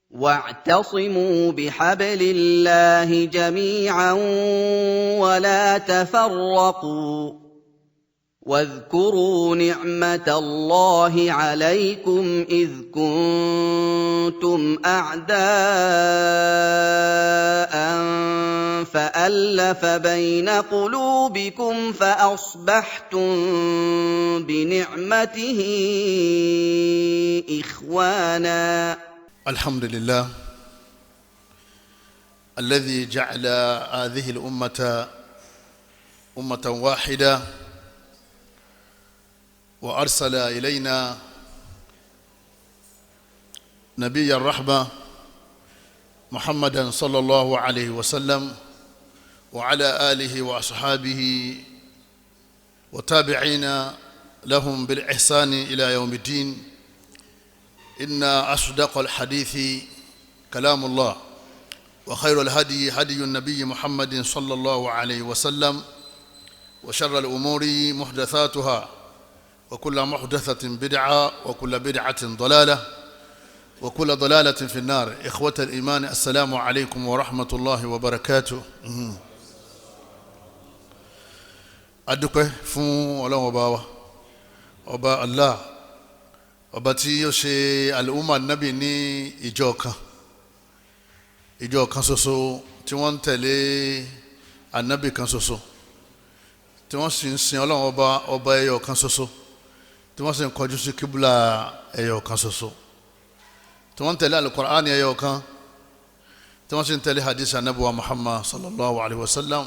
واعتصموا بحبل الله جميعا ولا تفرقوا واذكروا نعمة الله عليكم إذ كنتم أعداء فألف بين قلوبكم فأصبحتم بنعمته إخوانا. الحمد لله الذي جعل هذه الأمة أمة واحدة وأرسل إلينا نبي الرحمة محمدا صلى الله عليه وسلم وعلى آله وأصحابه وتابعين لهم بالإحسان إلى يوم الدين. إن أصدق الحديث كلام الله، وخير الهدي هدي النبي محمد صلى الله عليه وسلم، وشر الأمور محدثاتها، وكل محدثة بدعة، وكل بدعة ضلالة، وكل ضلالة في النار. إخوة الإيمان، السلام عليكم ورحمة الله وبركاته. Adúpẹ́ fún Ọlọ́run ọba wa, ọba Allah, ọba tí ó ṣe al-umma nabi ní ìjọ kan, ìjọ kan ṣoṣo tí wọ́n ń tẹ̀lé anabi kan ṣoṣo, tí wọ́n sì ń sin Ọlọ́run ọba, ọba ẹyọ kan ṣoṣo, tí wọ́n sì ń kọjú sí kíbúlà ẹyọ kan ṣoṣo, tí wọ́n ń tẹ̀lé alukur'ani ẹyọ kan, tí wọ́n sì ń tẹ̀lé hadith anabi wa Muhammad sallallahu alayhi wa sallam.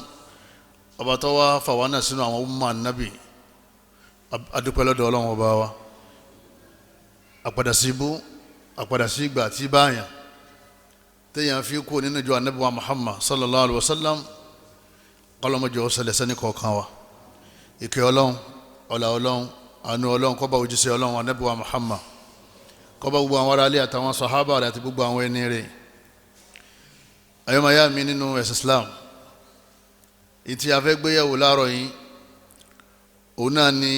Ọba tó wá fàwọn náà sínú àwọn umma nabi, adúpẹ́ lọ́dọ̀ Ọlọ́run ọba wa. Àpadà sí ibú, àpadà sí ìgbà tí báyàn téèyàn fi kú nínú ìjọ anabi wa Muhammad sallallahu alayhi wa sallam, kọlọmọjọ ṣẹlẹ̀ sẹ́ni kọ̀ọ̀kan wa. Ìkẹ́ Ọlọ́run, ọlá Ọlọ́run, àánú Ọlọ́run kó bá òjíṣẹ́ Ọlọ́run anabi wa Muhammad, kó bá gbogbo àwọn aráalé àtàwọn sàhábà rẹ̀ àti gbogbo àwọn ẹni rẹ̀. Ayọ́mayá mi nínú ẹ̀sìn Islam, ìtì afẹ́gbéyàwó láàárọ̀ yìí, òun náà ni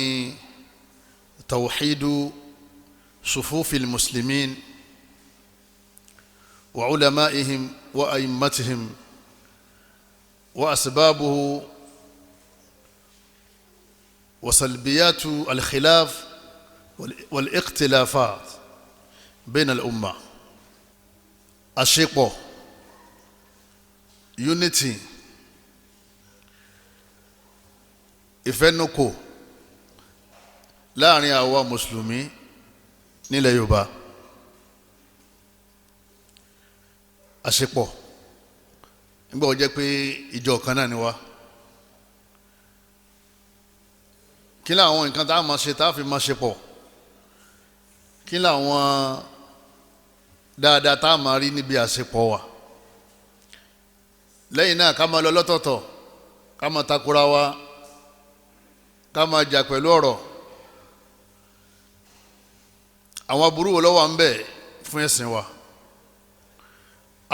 tawhidu sufufil muslimin wa ulamaihim wa aimmatihim wa asbabuhu wa salbiyatu al-khilaf wal-ikhtilafat bayna al-umma. Àṣepọ̀, unity, ìfẹ́nukò láàrin àwa mùsùlùmí nílẹ̀ Yorùbá. Àṣepọ̀ nígbà wọ́n jẹ́ pé ìjọ kan náà ni wá. Kí làwọn nǹkan tá a máa ṣe tá a fi máa ṣe pọ̀? Kí làwọn dáadáa tá a máa rí níbi àṣepọ̀ wa? Lẹ́yìn náà, ká máa lọ lọ́tọ̀ọ̀tọ̀, ká máa takora wa, ká máa jà pẹ̀lú ọ̀rọ̀. Àwọn aburú wo ló wà ń bẹ fún ẹ̀sìn wa?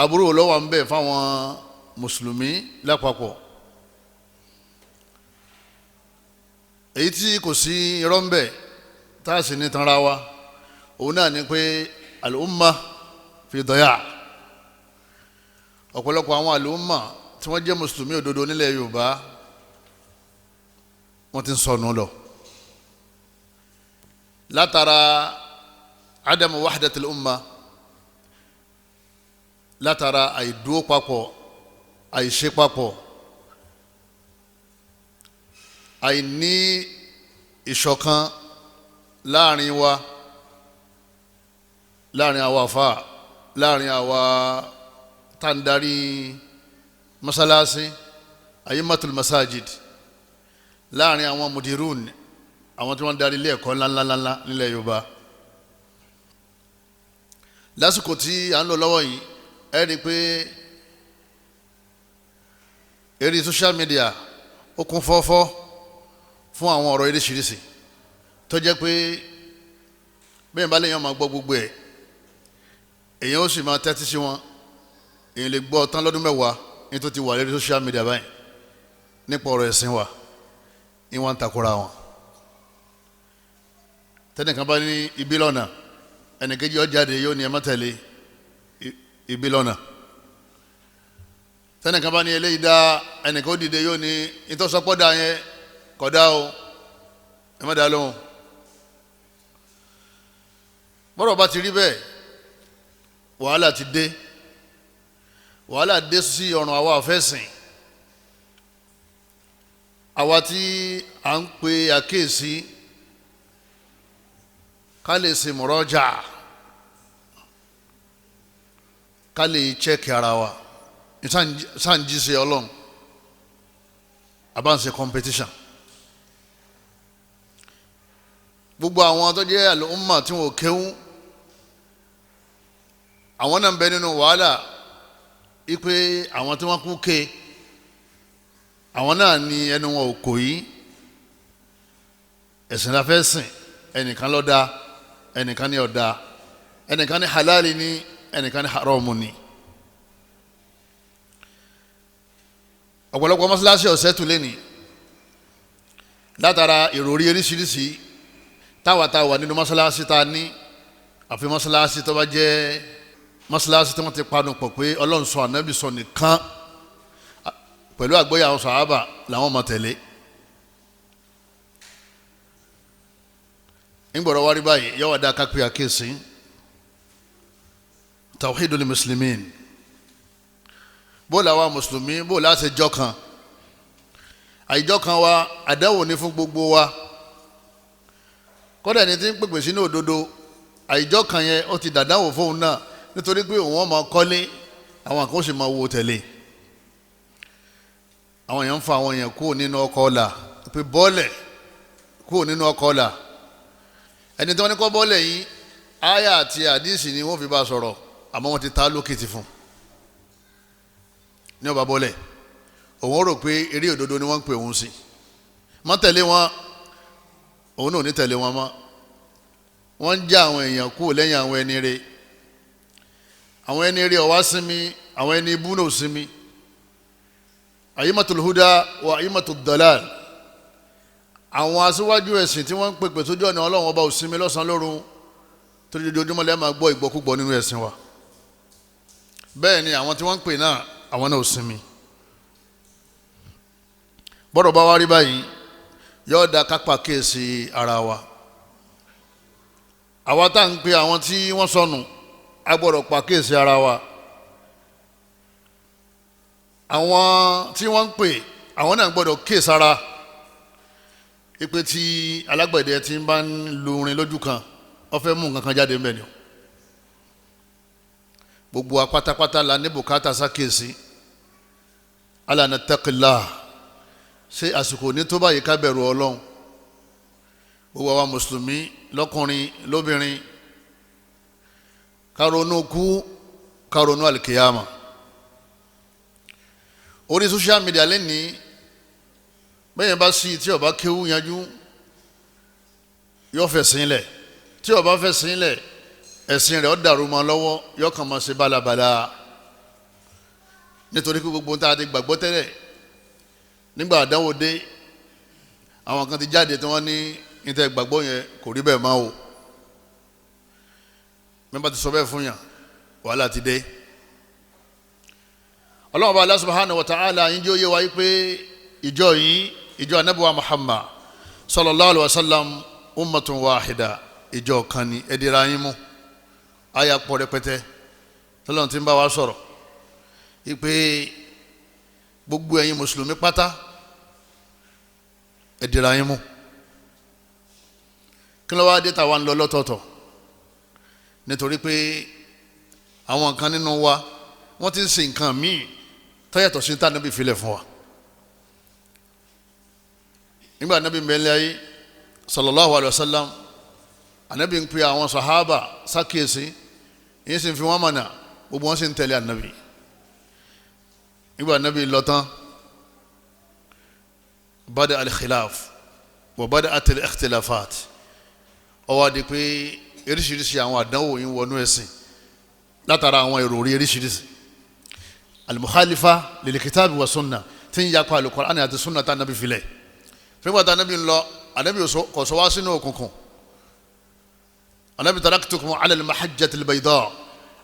Aburú wo ló wà ń bẹ fáwọn mùsùlùmí lápapọ̀? Èyí tí kò sí irọ́ ń bẹ tá a sì ní tanra wa, òun náà ni pé al-umma fi daya. Ọ̀pọ̀lọpọ̀ àwọn al-umma tí wọ́n jẹ́ mùsùlùmí òdodo nílẹ̀ Yorùbá, wọ́n ti ń sọnù lọ látara adamu wahdatil umma, látara àìdúró papọ̀, àìṣe papọ̀, àìní ìṣọ̀kan láàrin wa, láàrin àwa àfa, láàrin àwa tàǹdarí masalasi, ayyimatul masajid, láàrin àwọn mudirun, àwọn tí wọ́n darí ilé ẹ̀kọ́ ńláńláńlá nílẹ̀ Yorùbá. Lásìkò tí à ń lò lọ́wọ́ yìí, ẹ rí i pé eré social media ó kún fọ́fọ́ fún àwọn ọ̀rọ̀ oríṣiríṣi tó jẹ́ pé bẹ́ẹ̀ bá lèèyàn máa gbọ́ gbogbo ẹ̀, èèyàn ó sì máa tẹ́tí sí wọn. Èèyàn lè gbọ́ tán lọ́dún mẹ́wàá ní tó ti wà lórí social media báyìí nípa ọ̀rọ̀ ẹ̀sìn wa, ní wọ́n ń takora wọn. Tẹ́nìkan bá ní ibi lọ́nà, ẹnìkejì ó jáde yóò ní ẹ má tẹ̀lé, ibi lọ́nà. Tẹnìkan bá ní eléyìí dá, ẹnìkan ó dìde yóò ní ìtọ́sọpọ̀ dá yẹn kódà o, ẹ má dá lóhùn. Bọ́rọ̀ bá ti rí bẹ́ẹ̀, wàhálà ti dé, wàhálà dé sí ọ̀run àwa àfẹ́sìn, àwa tí à ń pe àkíyèsí ká lè ṣe mọ̀rọ́jà, ká lè chẹ́kì ara wa sáǹjì ṣe ọlọ́run, àbá ń ṣe competition. Gbogbo àwọn tó jẹ́ àlùmọ̀ tí wọ́n kéwú, àwọn náà ń bẹ nínú wàhálà ipe àwọn tí wọ́n kú ké, àwọn náà ní ẹnu wọn ò kò yí. Ẹ̀sìn la fẹ́ sìn, ẹnìkan ló dá, ẹnìkan ní ọ̀dá, ẹnìkan ní halali ní, ẹnìkan ní haramu ní. Ọ̀pọ̀lọpọ̀ mọ́sálásí ọ̀sẹ̀ tún lé ní látara ìròrí oríṣiríṣi táwa táwa nínú mọ́sálásí tá a ní, àfi mọ́sálásí tó bá jẹ́ mọ́sálásí tí wọ́n ti panu pọ̀ pé Ọlọ́run sọ Ànábì sọ nìkan pẹ̀lú àgbóyà àwọn sàhábà làwọn máa tẹ̀lé. Ńgbọ̀rọ̀ wárí báyìí yọ̀wọ̀ dá kápẹ́ àkíyèsí tawhidul muslimin, bó làwa mùsùlùmí bó láti jọ kan, àìjọ kan wa àdáwò ní fún gbogbo wa. Kódà ẹni tí ń pèpè sínú òdodo, àìjọ kan yẹn ó ti dàdáwò fóun náà, nítorí pé òun ọmọ kọ́lé, àwọn kan ó sì máa wo tẹ̀lé. Àwọn èèyàn ń fa àwọn èèyàn kúrò nínú ọkọ̀ ọ̀la, pé bọ́ọ̀lẹ̀ kúrò nínú ọkọ̀ ọ̀la. Ẹni tí wọ́n ní kọ́ bọ́ọ̀lẹ̀ yìí, áyà àti àdísì ni wọ́n fi bá a sọ̀rọ̀, àmọ́ wọ́n ti ta lókìtì fún ní ọba bọ́ọ̀lẹ̀. Òun rò pé eré òdodo ni wọ́n ń pè òun sí, mọ́ tẹ̀lé wọn, òun náà ò ní tẹ̀lé wọn mọ́. Wọ́n ń já àwọn èèyàn kúrò lẹ́yìn àwọn ẹni rẹ̀. Àwọn ẹni rẹ̀ ó wá sinmi, àwọn ẹni ibú náà ò sinmi. Àyímọ̀tò huda wà àyímọ̀tò dalal, àwọn aṣíwájú ẹ̀sìn tí wọ́n ń pèpè sójú ọ̀nà Ọlọ́run ọba ò sinmi lọ́sàn-án lóru, torí ojoojúmọ́ lẹ́ẹ̀ máa gbọ́ ìgbọ́kúgbọ́ nínú ẹ̀sìn wa. Bẹ́ẹ̀ ni àwọn tí wọ́n ń pè náà, àwọn náà ò sinmi. Bọ́dọ̀ bá wá rí báyìí, yóò da kápá kéèsì ara wa. Àwa tá à ń pe àwọn tí wọ́n sọnù, a gbọ́dọ̀ pa kéèsì ara wa. Àwọn tí wọ́n ń pè, àwọn náà gbọ́dọ̀ kéèsì ara. Ipe tí alágbẹ̀dẹ tí ń bá ń lu orin lójú kan, ó fẹ́ mú nǹkan kan jáde ńbẹ̀ ni o. Gbogbo wa pátápátá la ní bùkátà sákèsí. Ala nattaqillah, ṣé àsìkò ní tó báyìí ká bẹ̀rù Ọlọ́run? Gbogbo àwa mùsùlùmí lọ́kùnrin lóbìnrin, ká ronú kú, ká ronú àlìkìyàmà. Orí social media lẹ́nìí, bẹ́ẹ̀ bá sí tí ó bá kéwú yanjú, yóò fẹ̀sìn lẹ̀. Tí ó bá fẹ̀sìn lẹ̀, ẹ̀sìn rẹ̀ ó dàrú mọ́ lọ́wọ́, yóò kàn máa ṣe bálabàla. Nítorí pé gbogbo tá a ti gbàgbọ́ tẹ́lẹ̀, nígbà àdánwò dé, àwọn kan ti jáde tí wọ́n ní níta ìgbàgbọ́ yẹn kò rí bẹ́ẹ̀ máa o. Mẹ́mbà ti sọ bẹ́ẹ̀ fún yàn, wàhálà ti dé. Ọlọ́run bá Allah subhanahu wa ta'ala yín jẹ́ òye wa yìí pé ìjọ yìí, ìjọ anabiwa Muhammad sallallahu alayhi wa sallam, ummatun wahida, ìjọ kan ni, ẹ̀dìrà yín mú. Àyà pọ̀ rẹpẹtẹ tọ́lọ́run ti ń bá wa sọ̀rọ̀ ìpè gbogbo ẹ̀yin mùsùlùmí pátá, ẹ̀dìrà yín mú. Kí ló wá dé tàwa ń lọ lọ́tọ̀ọ̀tọ̀? Nítorí pé àwọn kan nínú wa wọ́n ti ń ṣe nǹkan míì tó yàtọ̀ sí tá Ànábì filẹ̀ fún wa. Nígbà Ànábì mẹ́lẹ́ ayé sallallahu alayhi wa sallam, Ànábì ń pe àwọn sàhábà sákèsí, yìí sì ń fi wọ́n mọ̀nà, gbogbo wọn sì ń tẹ̀lé Ànábì. Nígbà Ànábì lọ tán, bada al-khilaf wa bada'at al-ikhtilafat, ó wá di pé oríṣiríṣi àwọn àdánwò yìí wọnú ẹ̀sìn látara àwọn èrò orí oríṣiríṣi al-mukhalifa lil-kitabi wa sunna, tí ń yapa al-Qur'an àti sunna tá Ànábì filẹ̀. Fúngbà tá Ànábì ń lọ, Ànábì kò sọ wá sínú òkùnkùn. Ànábì taraktukum ala al-mahajjati al-bayda,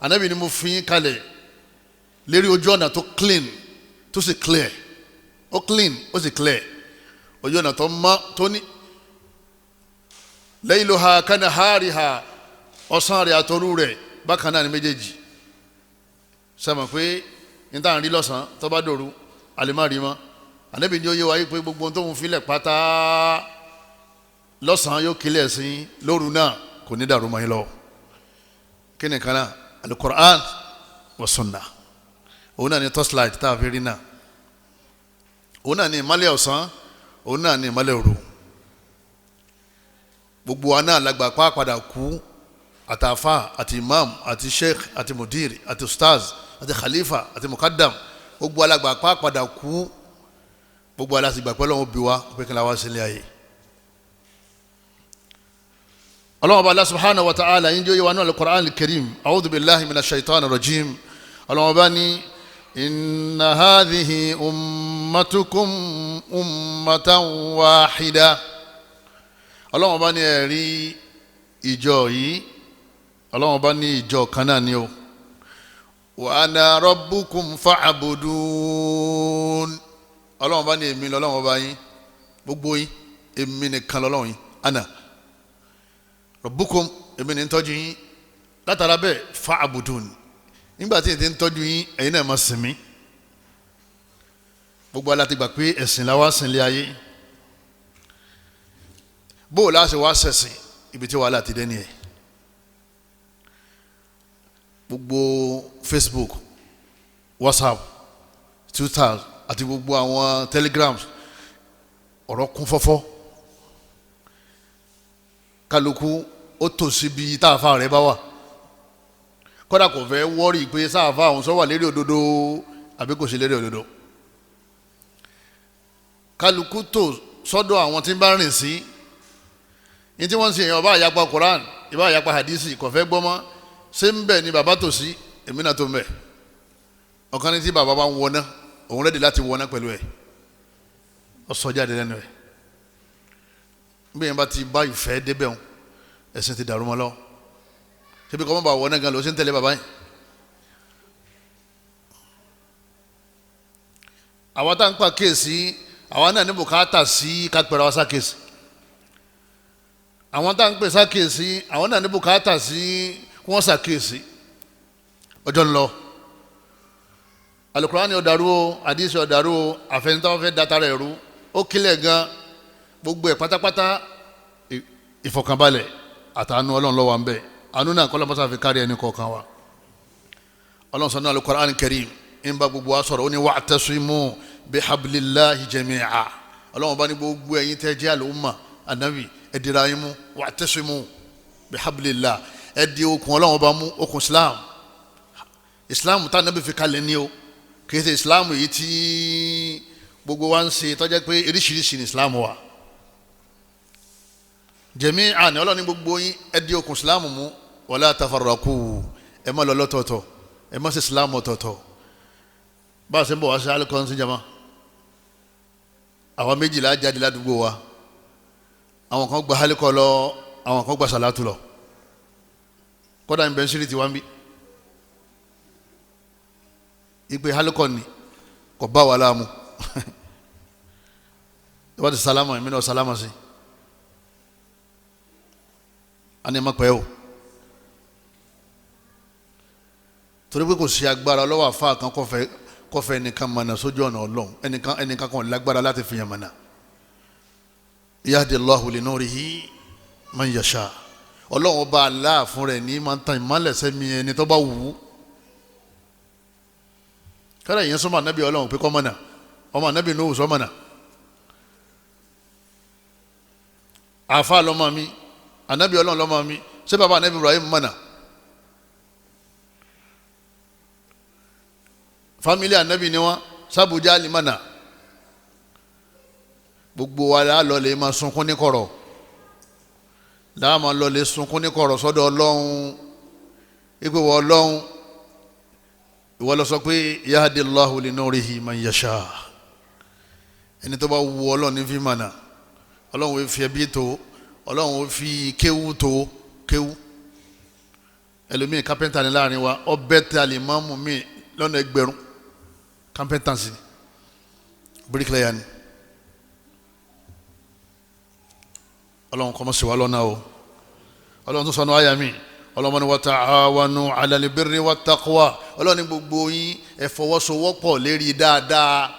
Anabi ni mo fi yín kalẹ̀ lérí ojú ọ̀nà tó clean tó sì clear. Ó clean ó sì clear, ojú ọ̀nà tó mọ́ tó ní. Layluha kanahariha, ọ̀sán rẹ̀ àtòru rẹ̀ bákan náà ni méjèèjì. Sẹ́mi pé ní táwọn rí lọ́sàn-án tó bá dòru àlèmárì mọ́. Ànábì ní ó yé wa yìí pé gbogbo ohun tó ń filẹ̀ pátá lọ́sàn-án yóò kílẹ̀ sí, lóru náà kò ní dàrú mọ́ yín lọ. Kí ni kan náà? Al-Qur'an wa sunnah. Òun náà ni torchlight tá a fi rí náà, òun náà ni ìmọ́lẹ̀ ọ̀sán, òun náà ni ìmọ́lẹ̀ òru. Gbogbo wa náà lágbà pa padà kú, àtàfà àti imam àti sheikh àti mudir àti ustaz àti khalifa àti mukaddam, gbogbo alágbà pa padà kú. Gbogbo aláṣìgbà pẹ́ lọ́wọ́ bí wa pé kí n la wá sílé ayé. Ọlọ́run ọba Allah subhanahu wa ta'ala yín jẹ́ oyè wa náà al-Qur'an al-Karim. A'udhu billahi minash shaitani rajim. Ọlọ́run ọba ní inna hadhihi ummatukum ummatan wahida. Ọlọ́run ọba ní ẹ̀rí ìjọ yìí, Ọlọ́run ọba ní ìjọ kan náà ni o. Wa ana rabbukum fa'budun. Ọlọ́run ọba ní èmi lọ́lọ́run ọba yín, gbogbo yín èmi nìkan lọ́lọ́run yín. Ana rabbukum, èmi ní ń tọ́jú yín. Látara bẹ́ẹ̀ fa'budun, nígbà tí èmi ti ń tọ́jú yín ẹ̀yin náà máa sìn mí. Gbogbo aláti gbà pé ẹ̀sìn la wá sìn lé ayé. Bó o láṣẹ wá ṣẹ̀sìn, ibi tí wàhálà ti dé nìyẹn. Gbogbo Facebook, WhatsApp, Twitter àti gbogbo àwọn Telegrams, ọ̀rọ̀ kún fọ́fọ́. Kálukú ó tò síbi táàfà rẹ̀ bá wà, kódà kò fẹ́ wọ́rì pé sáàfà àwọn sọ wà lérí òdodo àbí kò sí lérí òdodo. Kálukú tò sọ́dọ̀ àwọn tí ń bá rìn sí ní tí wọ́n ń ṣe èèyàn, ọba àyapa Quran, ìbá àyapa hadisi, kò fẹ́ gbọ́ mọ́. Ṣé ń bẹ̀ ni bàbá tò sí, èmi náà tó ń bẹ̀. Ọ̀kan ní tí bàbá bá ń wọná, òun rẹ́dí láti wọná pẹ̀lú ẹ̀, ó sọ jáde lẹ́nu ẹ̀. Bí yẹn bá ti bá ìfẹ́ débẹ̀ wọn, ẹ̀sìn ti dàrú mọ́ lọ. Ṣébi kọ́ mọ́ bá wọná gan lọ, ṣé ń tẹ̀lé bàbá yẹn. Àwa tá à ń pa kéèsì, àwa náà ní bùkátà sí kápẹ́rẹ́ wa sákèsì. Àwọn tá à ń pè sákèsì, àwọn náà ní bùkátà sí kí wọ́n sàkèsì. Ọjọ́ ń lọ. Alukurani ọ̀dàrú o, àdìsí ọ̀dàrú o, àfẹnitọ́ fẹ́ data rẹ̀ rú, ó kílẹ̀ gan. Gbogbo ẹ̀ pátápátá ìfọ̀kànbalẹ̀ àtàánú Ọlọ́run ló wà ń bẹ̀. Àánú náà kọ́ lọ́mọ́sá fi kárí ẹni kọ̀ọ̀kan wa. Ọlọ́run sọ ní Al-Qur'an Karim ń bá gbogbo wa sọ̀rọ̀, ó ní wa'tasimu bihablillahi jami'a. Ọlọ́run bá ní gbogbo ẹ̀yin tẹ́ jẹ́ àlùmọ̀ ànábì, ẹ dira yín mú, wa'tasimu bihablillah, ẹ di okùn Ọlọ́run bá mú, okùn Islam. Islam tá ànábì fi kalẹ̀ ní o, kì í ṣe Islam yìí tí gbogbo wa ń ṣe tó jẹ́ pé oríṣiríṣi ní Islam wa. Jami'an, Ọlọ́run ní gbogbo yín ẹ di okùn Islam mú, wala tafarraqu, ẹ má lọ lọ́tọ̀ọ̀tọ̀, ẹ má ṣe Islam ọ̀tọ̀ọ̀tọ̀. Bá a ṣe ń bọ̀ wá sí alikọ́nsí jama, àwa méjìlá jáde ládùúgbò wa, àwọn kan gba alikọ́ lọ, àwọn kan gba sàlátù lọ. Kọ́dà ń bẹ ń sírí tiwa ń bí ìpè alikọ́ ni kò bá wa láàmú. Ìwà ti sálámà, èmi náà sálámà sí a ní ma pẹ́ o, torí pé kò sí agbára lọ́wọ́ àfa kan kọfẹ́ ẹnìkan mọ̀nà sójú ọ̀nà Ọlọ́run, ẹnìkan kan lágbára láti fi yàn mọ̀nà. Yahdillahu li nurihi man yasha. Ọlọ́run ọba aláàfin rẹ̀ ní máa ń tan ìmọ̀lẹ̀ sẹ́mi ẹni tó bá wù ú. Kọ́lá ìyẹn sọ́mọ ànábì Ọlọ́run pé kọ́ mọ̀nà, ọmọ ànábì Nuhu sọ́mọ̀nà. Àfa lọ́mọ mi, ànábì Ọlọ́run lọ́mọ mi, ṣé bàbá ànábì Ibrahim mọ̀nà? Famili anabi ni wọn, sabuja alimana. Gbogbo wa la lọ lè máa sunkún ní kọ̀rọ̀, la máa lọ lè sunkún ní kọ̀rọ̀ sọ́dọ̀ Ọlọ́run. Ipe wọ Ọlọ́run, ìwọ lọ sọ pé yahdillahu li nurihi man yasha. Ẹni tó bá wù Ọlọ́run ní fi mànà. Ọlọ́run fi ẹbí tó, Ọlọ́run fi kéwú tó kéwú. Ẹlòmíì kápẹ́ntà ní láàrin wa, ọbẹ̀ tẹ àlìmọ́mù mi lọ́nà 1000 kápẹ́ntà sí ni, bíríkìlẹ́yà ni. Ọlọ́run kọ́ mọ́ sí wa lọ́nà o. Ọlọ́run tó sọnù àyà mi, Ọlọ́run ni wa ta'awanu 'ala al-birri wat-taqwa. Ọlọ́run ní gbogbo yín ẹ fọwọ́sowọ́pọ̀ lérí dáadáa.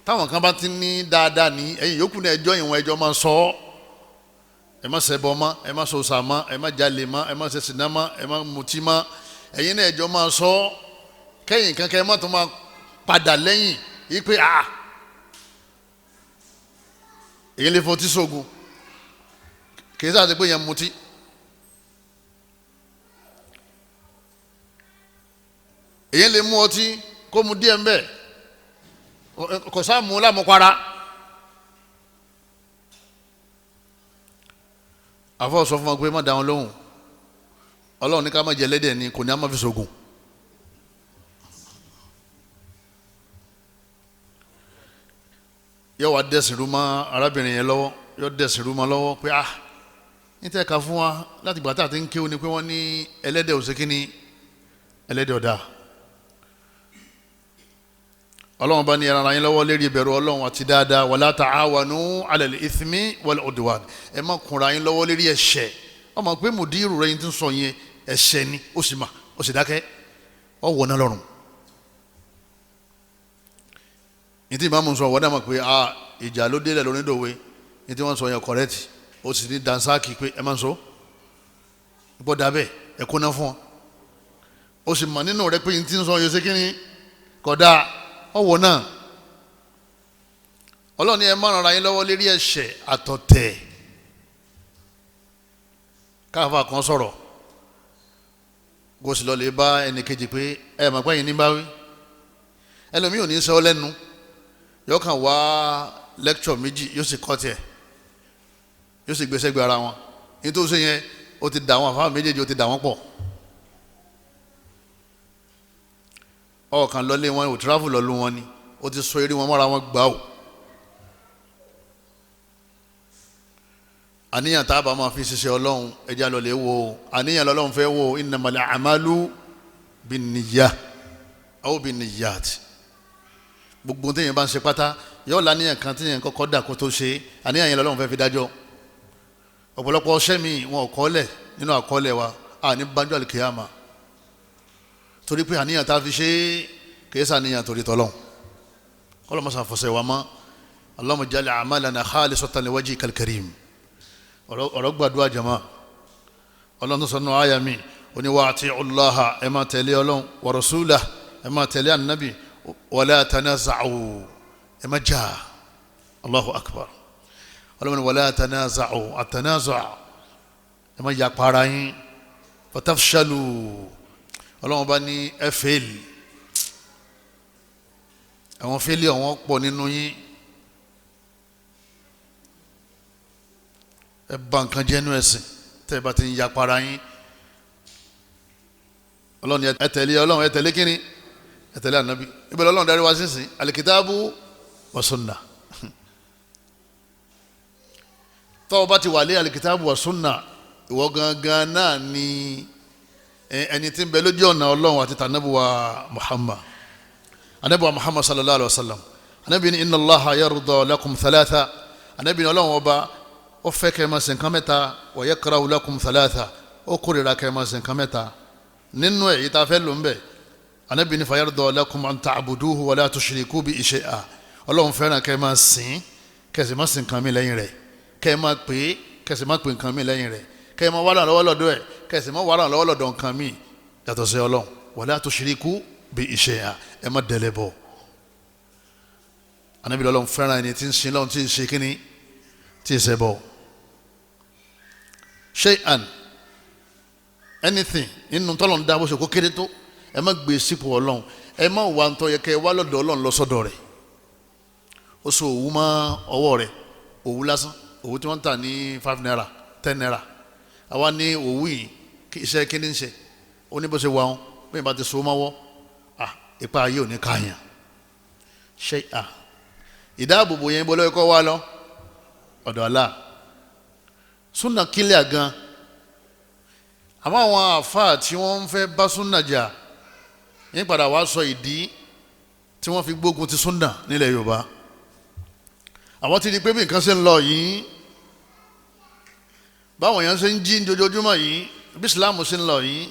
Táwọn kan bá ti ní dáadáa ní ẹ̀yin yòókù ní ẹjọ́ ìwọ̀n ẹjọ́ máa sọ ọ́. Ẹ má ṣẹbọ mọ́, ẹ má sòsà mọ́, ẹ má jalè mọ́, ẹ má ṣe sìná mọ́, ẹ má mutí mọ́. Ẹ̀yin náà ẹjọ́ máa sọ ọ́. Kẹ́yìn kankan ẹ má tún máa padà lẹ́yìn yìí pé a èyí lè fọtí sógun kì í sáà ti pé yẹn mutí. Èyí lè mú ọtí kó mu díẹ̀ mbẹ́ kò sá mú lámupara. Àfọ sọ fún wa pé má da wọn lóhùn, Ọlọ́run ní ká má jẹ ẹlẹ́dẹ̀ ni, kò ní á má fi sògùn. Yóò wá dẹ̀sìn rú mọ́ arábìnrin yẹn lọ́wọ́, yóò dẹ̀sìn rú mọ́ lọ́wọ́ pé ah ní tẹ́ ka fún wa láti gbà tá a ti ń kéwòn ni pé wọ́n ní ẹlẹ́dẹ̀ òsèkínní ẹlẹ́dẹ̀ ọ̀dà. Ọlọ́run bá ní ẹran ara yín lọ́wọ́ lérí ìbẹ̀rù Ọlọ́run àti dáadáa. Wala ta'awanu 'ala al-ithmi wal-'udwan. Ẹ má kúnra yín lọ́wọ́ lérí ẹ̀ṣẹ̀. Ọmọ pé mùdírù rẹ̀ yín ti ń sọ yẹn ẹ̀ṣẹ̀ ni, ó sì mà ó sì dákẹ́, ọ wọ̀ náà lọ́rùn. Ní tí ìmáàmù sọ wọ́n dà mọ̀ pé a ìjà ló délẹ̀ lónídòwe, ní tí wọ́n sọ yẹn kọ̀rẹ́tì, ó sì ní dansáàkì pé ẹ má sọ gbọ́dọ̀ abẹ́ ẹ kóná fún ọ. Ó sì mọ̀ nínú rẹ pé ní tí ń sọ yẹn ṣe kí ni kódà ọwọ náà. Ọlọ́run ní ẹ má ràn ara yín lọ́wọ́ lérí ẹ̀ṣẹ̀ àtọ̀tẹ̀. Káfà kan sọ̀rọ̀ kó sì lọ lè bá ẹnì kejì pé ẹ mọ̀ pé ẹ̀yin ní bá wí. Ẹlòmíì ò ní sọ lẹ́nu, yóò kàn wá lẹ́kṣọ̀ méjì, yóò sì kọ́ tiẹ̀, yóò sì gbèsè gbé ara wọn. Nítorí sọ yẹn ó ti dà wọn àfáà méjèèjì, ó ti dà wọn pọ̀. Ọkàn lọlé wọn ò tíráfù lọlú wọn ni, ó ti sọ eré wọn mọ́ra wọn gbà ó. Àníyàn tá a bá máa fi ṣiṣẹ́ Ọlọ́run ẹja lọ lè wo àníyàn lọ́lọ́run fẹ́ wo. Innamal a'malu binniyah aw binniyat. Gbogbo téèyàn bá ń ṣe pátá yóò láníyàn kan téèyàn kọ́kọ́ dà kó tó ṣe, àníyàn yẹn lọ́lọ́run fẹ́ fi dájọ́. Ọ̀pọ̀lọpọ̀ ọṣẹ́ mi wọn ò kọ́lẹ̀ nínú àkọọ́lẹ̀ wa, àní banjo alikiyama, torí pé àníyàn tá a fi ṣe kìí sàníyàn torí tọ́lọ́n. Kọ́lọ́ mọ́sá fọṣẹ́ wa mọ́. Allahumma ja'al a'malana khalisatan liwajhikal karim. Ọ̀rọ̀ gbàdúrà jama. Ọlọ́run tó sọnù àyà mi ó ní wa ati'u Allaha, ẹ máa tẹ̀lé Ọlọ́run, wa rasulahu, ẹ máa tẹ̀lé ànábì, wala tanaza'u, ẹ má jà. Allahu akbar. Ọlọ́run ní wala tanaza'u, at-tanazu' ẹ má yà para yín, fatafshalu. Ọlọ́run bá ní ẹ fẹ́ẹ̀lì, àwọn fẹ́ẹ̀lì àwọn pọ̀ nínú yín, ẹ bà nǹkan jẹ́ nínú ẹ̀sìn tẹ́ ẹ bá ti ń ya para yín. Ọlọ́run ẹ tẹ̀lé Ọlọ́run, ẹ tẹ̀lé kínní, ẹ tẹ̀lé ànábì. Ibẹ̀ lọ́lọ́run darí wa sísìn alikitaabu wa sunna. Tọ́wọ́ bá ti wà lé alikitaabu wa sunna, ìwọ gangan náà ni ẹni tí ń bẹ lójú ọ̀nà Ọlọ́run àti tànàbùwà Muhammad. Anabiwa Muhammad sallallahu alaihi wa sallam, anabi ni inna Allaha yarda lakum thalatha. Anabi ni Ọlọ́run ọba ó fẹ́ kẹ́ máa ṣe nǹkan mẹ́ta, wa yakrahu lakum thalatha, ó kórìíra kẹ́ máa ṣe nǹkan mẹ́ta. Nínú èyí tá a fẹ́ lò ń bẹ̀, anabi ni fayarda lakum an ta'buduhu wa la tushriku bihi shay'a. Ọlọ́run fẹ́ràn kẹ́ máa sìn, kẹ́ sì máa sìn nǹkan mi lẹ́yìn rẹ̀, kẹ́ máa pè é, kẹ́ sì máa pè nǹkan mi lẹ́yìn rẹ̀, kẹ́ máa wá lọ́wọ́ lọ́dọ̀ ẹ̀, kẹ́ sì máa wá lọ́wọ́ lọ́dọ̀ nǹkan mi yàtọ̀ sí Ọlọ́run. Wala tushriku bihi shay'a, ẹ má dẹ̀lẹ̀ bọ̀. Anabi lọ́lọ́run fẹ́ràn ẹni tí ń sin lọ́run, tí ń ṣe kínní, tí ń ṣe bọ̀. Shay'an, anything nínú tọ́lọ̀ ń dá bó ṣe kó kéré tó, ẹ má gbé sípò Ọlọ́run, ẹ má wà ń tọ́ yẹ kẹ́ ẹ wá lọ́dọ̀ Ọlọ́run lọ sọ́dọ̀ rẹ̀. Ó so òwú mọ́ ọwọ́ rẹ̀, òwú lásán, òwú tí wọ́n ń tà ní 5 naira, 10 naira. Àwa ní òwú yìí iṣẹ́ kíní ń ṣe, ó ní bó ṣe wà wọn, bí ìbá ti so mọ́wọ́, à ipa ayé ò ní káyàn. Shay'an, ìdáàbòbò yẹn bọ́ lọ́yẹ́kọ́ wá lọ ọ̀dọ̀ Allah. Súnà kílíà gan. Àmọ́ àwọn àáfàá tí wọ́n ń fẹ́ bá súnà jà ní padà wá sọ ìdí tí wọ́n fi gbógun ti súnà nílẹ̀ Yorùbá. Àwọn ti di pé bí nǹkan ṣe ń lọ yìí, báwọn èèyàn ṣe ń jí ojoojúmọ́ yìí, bí Islam ṣe ń lọ yìí,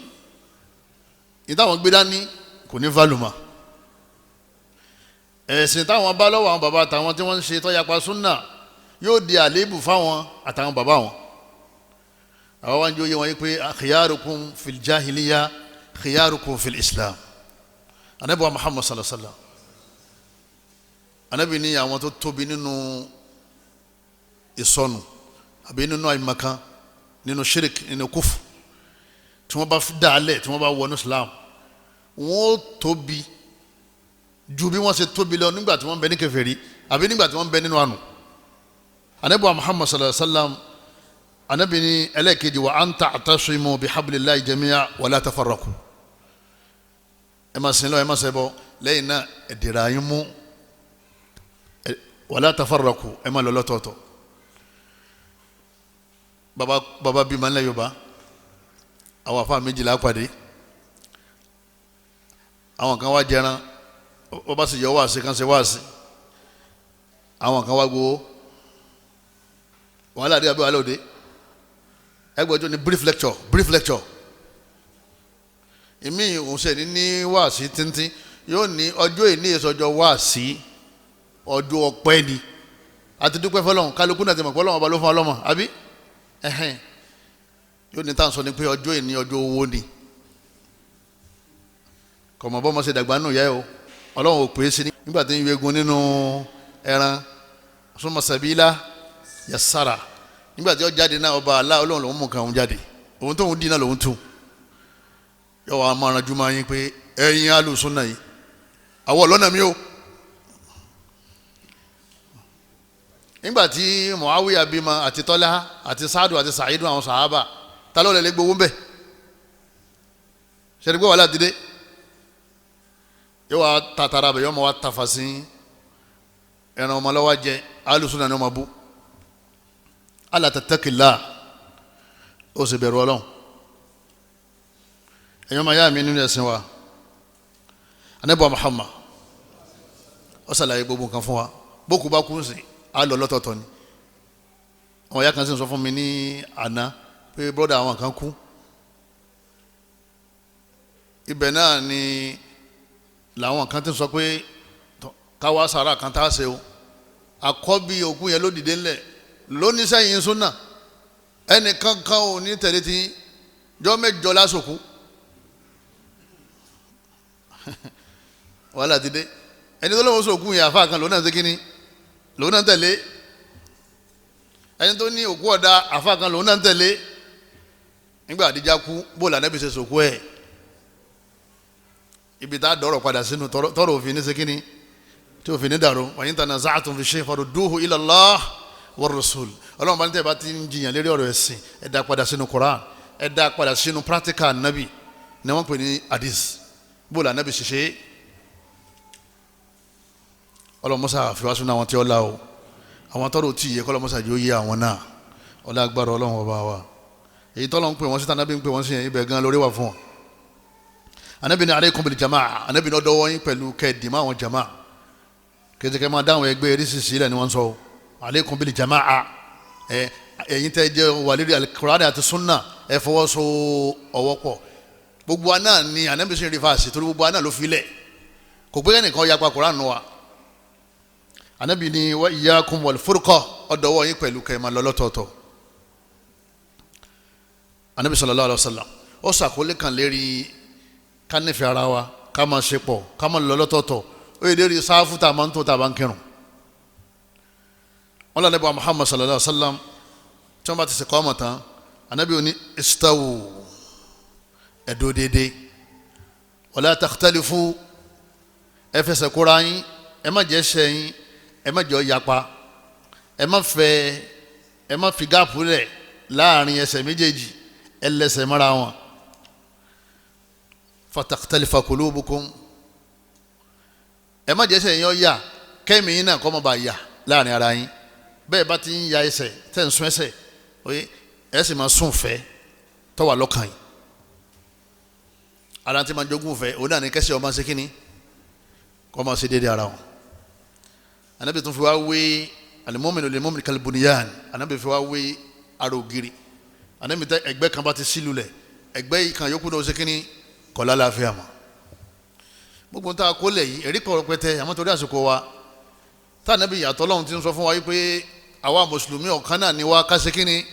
ìtàwọn gbé dání kò ní valùmọ̀. Ẹ̀sìn táwọn bá lọ́wọ́ àwọn bàbá àtàwọn tí wọ́n ń ṣe tọ́yapa súnà yóò di àléébù fáwọn àtàwọn bàbá wọn. Àwọn wá ń jó yé wọn yí pé khiyarukum fil jahiliya khiyarukum fil Islam. Anabi wa Muhammad sallallahu alaihi wa sallam, anabi ní àwọn tó tóbi nínú ìsọnù àbí nínú àìmọ̀kan, nínú shirik, nínú kúfù, tí wọ́n bá dálẹ̀, tí wọ́n bá wọnú Islam, wọ́n tóbi ju bí wọ́n ṣe tóbi lọ nígbà tí wọ́n bẹ ní kèfèrí àbí nígbà tí wọ́n bẹ nínú àánú. Anabi wa Muhammad sallallahu alaihi wa sallam, anabi ní ẹlẹ́ẹ̀kejì, wa an ta'tasimu bihablillahi jami'a wa la tafarraqu. Ẹ máa sin lọ, ẹ máa ṣẹbọ, lẹ́yìn náà ẹ dìrà yín mú, wa la tafarraqu, ẹ máa lọ lọ́tọ̀ọ̀tọ̀. Baba bímọ ńlẹ̀ Yorùbá, àwọn afa méjìlá pàdé, àwọn kan wá jẹran, wọ́n bá sì yọ wáàsí kan ṣe wáàsí, àwọn kan wá gbowó. Wàhálà dé àbí wàhálà òde? Ẹgbẹ́jọ́ ni brief lecture, brief lecture. Ìmí òun ṣe ní wáàsí tíntín, yóò ní ọjọ́ ìní ìsọjọ́ wáàsí, ọjọ́ ọpẹ́ ni. Àti dúpẹ́ fọlọ́run, kálukú náà ti mọ̀ pé Ọlọ́run ọba ló fún ọlọ́mọ àbí ẹ̀hẹ́n. Yóò ní táwọn sọ ni pé ọjọ́ ìní ọjọ́ owó ni. Kọ̀mọ̀ bọ́ ọmọ ṣe dàgbà nù yẹ o, Ọlọ́run ò pè é sí nígbà tí ń yegun nínú ẹran súnmọ́ sàbílá yasara, nígbà tí ó jáde náà ọba alá Ọlọ́run lòún mú kan òun jáde, òun tóun dín náà lòún tún. Yóò wá máa ranjú máa yín pé ẹ̀yin alùsùn náà yìí, àwọn ọlọ́nà mi o. Nígbà tí Muawiya bímọ àti Tọ́lá àti Saadu àti Saidu àwọn sàhábà, ta ló lè gbowó ń bẹ̀? Ṣe ni pé wàhálà dìde? Yóò wá tatara bẹ̀, yóò máa wá tafa sí ẹran ọmọ lọ́wọ́ jẹ, alùsùn náà ni wọ́n máa bú. Ala tattaqillah, ó sì bẹ̀rù Ọlọ́run. Ẹ̀yọ́ máa yá mi nínú ẹ̀sìn wa, Ànábì Muhammad ó ṣàlàyé gbogbo nǹkan fún wa. Bókú bá kú sí, á lọ lọ́tọ̀ọ̀tọ̀ ni. Àwọn ìyá kan sì ń sọ fún mi ní àná pé brọ́dà àwọn kan kú. Ibẹ̀ náà ni làwọn kan ti sọ pé káwá sàrà kan tá a ṣe o. Àkọ́bí òkú yẹn ló dìde ńlẹ̀ lónìí sẹ́yìn súnà, ẹnìkan kan ò ní tẹ̀lé tí jọ́ mẹ́jọ lásòkú. Wàhálà ti dé. Ẹni tó lọ́wọ́ sòkú yẹn àfa kan lòun náà ṣe kínní, lòun náà tẹ̀lé. Ẹni tó ní òkú ọ̀dà àfa kan lòun náà tẹ̀lé. Nígbà àdìjà kú, bó lànà bí ṣe sòkú ẹ̀, ibi tá a dọ̀rọ̀ padà sínú tọrọ òfin ní ṣe kínní tí òfin ní dàrú. Wa in tanaza'tum fi shay'in farudduhu ila Allah wa rasul. Ọlọ́run bá ní tẹ́ bá ti ń jiyàn lérí ọ̀rọ̀ ẹ̀sìn, ẹ dá padà sínú Quran, ẹ dá padà sínú practical nabi, ní wọ́n pè ní hadith, bó lànà bí ṣe ṣe. Ọlọ́mọsá àfiwá sínú àwọn tí ó la o, àwọn tọ́rọ̀ tí yẹ kọ́lọ́mọsá yóò yé àwọn náà. Ọlá agbára Ọlọ́run ọba wa, èyí tọ́lọ́ ń pè wọ́n sí, tànàbí ń pè wọ́n sí yẹn, ibẹ̀ gan lórí wà fún wọn. Anabi ní alaykum bil jamaa, anabi ní ọdọwọ́ yín pẹ̀lú kẹ́ẹ̀dìmọ́ àwọn jamaa, kẹ́tẹ́kẹ́ máa dáhùn ẹgbẹ́ eréṣiṣi ilẹ̀ ni wọ́n sọ o. Alaykum bil jamaa, ẹ̀yin tẹ́ jẹ́ wà lérí al-Qur'an àti sunna, ẹ fọwọ́ so ọwọ́ pọ̀. Gbogbo wa náà ni anabi sì ń rí fàásì, torí gbogbo wa náà ló fi lẹ̀, kò pé ẹnìkan yapa Qur'an wa. Anabi ní wa iyyakum wal furqa, ọdọwọ́ yín pẹ̀lú kẹ́ẹ̀ máa lọ lọ́tọ̀ọ̀tọ̀. Anabi sallallahu alaihi wasallam ó sàkólé kan lérí ká nífẹ̀ẹ́ ara wa, ká máa ṣe pọ̀, ká máa lọ lọ́tọ̀ọ̀tọ̀. Ó yẹ lérí sáfù tá a máa ń tó tá a bá ń kírun. Wọn lọ Ànábì Muhammad sallallahu alaihi wasallam tí wọn bá ti sèkọ́ ọmọ tán, Ànábì ní istawu, ẹ̀dó déédéé, wala takhtalifu, ẹ fẹsẹ̀ kóra yín, ẹ má jẹ́ ṣẹ́ yín, ẹ má jẹ́ yapa, ẹ má fẹ́, ẹ má fi gáàpù lẹ̀ láàrin ẹsẹ̀ méjèèjì, ẹ lẹ́sẹ̀ mọ́ra wọn. Fatakhtalifa qulubukum, ẹ má jẹ́ ẹsẹ̀ yín ó yà, kẹ́mi yín náà kọ́ mọ́ bá yà láàrin ara yín. Bẹ́ẹ̀ bá ti ń ya ẹsẹ̀ tẹ́ ń sún ẹsẹ̀, oye, ẹ sì máa sún fẹ́ tó wà lọ́kàn yín. Ara tí máa jogún fẹ́ òun náà ní kẹ́sì ọmọ ṣe kínní kọ́ máa ṣe déédéé ara wọn. Anabi tún fi wá wé alimọ́mìnì olimọ́mìnì kalibuniyan. Anabi fi wá wé ara ògiri. Anabi tẹ ẹgbẹ́ kan bá ti sílù lẹ̀, ẹgbẹ́ kan yòókù náà ó ṣe kínní kọ́ lálàáfíà mọ́. Gbogbo ń ta kó lẹ̀ yìí ẹ̀rí pọ̀ rẹpẹtẹ, àmọ́ torí àsìkò wa tá anabi yàtọ̀ lọ́hùn ti ń sọ fún wa yìí pé àwa mùsùlùmí ọ̀kan náà ni wa ká ṣe kínní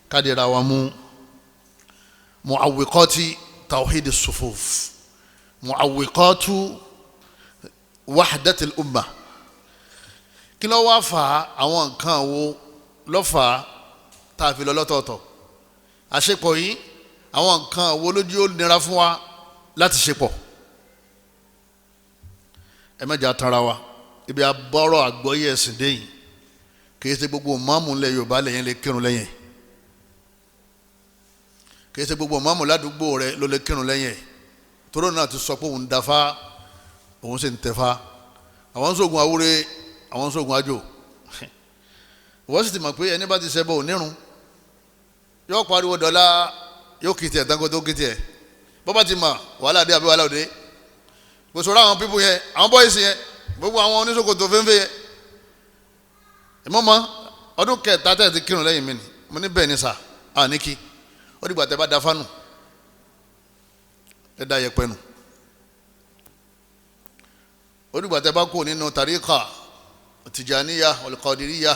ká dira wa mú. Mu'awwiqati tawhid as-sufuf, mu'awwiqatu wahdati al-umma. Kí ló wá fà á? Àwọn nǹkan wo ló fà á tá a fi lọ lọ́tọ̀ọ̀tọ̀? Àṣepọ̀ yìí, àwọn nǹkan wo lójú ó nira fún wa láti ṣepọ̀? Ẹ má jẹ́ àtàrà wa ibi abọ́rọ̀ àgbọ́yé ẹ̀sìn dé yìí. Kì í ṣe gbogbo mọ́mù ńlẹ̀ Yorùbá lẹ́yìn lè kírun lẹ́yìn, kì í ṣe gbogbo mọ́mù ládùúgbò rẹ ló lè kírun lẹ́yìn. Tóró náà ti sọ pé òun dafa, òun sì ń tẹ̀fa, àwọn sóògùn awúre, àwọn sóògùn àjò. Wọ́n sì ti mọ̀ pé ẹni bá ti ṣẹbọ onírun yóò pariwo dọ́là, yóò kì í tiẹ̀ dáńgó tó kì í tiẹ̀. Bọ́bá ti mọ̀ wàhálà dé àbí wàhálà òde. Kò sọ̀rọ̀ àwọn pípù yẹn, àwọn bọ́ìsì yẹn, gbogbo àwọn oníṣòkòtò fẹ́ńfẹ́ yẹn. Ìmọ̀mọ́ ọdún kẹta tẹ̀ ti kírun lẹ́yìn mi ni mo ní bẹ́ẹ̀ ni sà á ní kí ó dìgbà tẹ́ bá da fánù, ẹ da yẹpẹ nù. Ó dìgbà tẹ́ bá kú nínú tàríkà tìjàníyà ọ̀lùkọ̀dìríyà,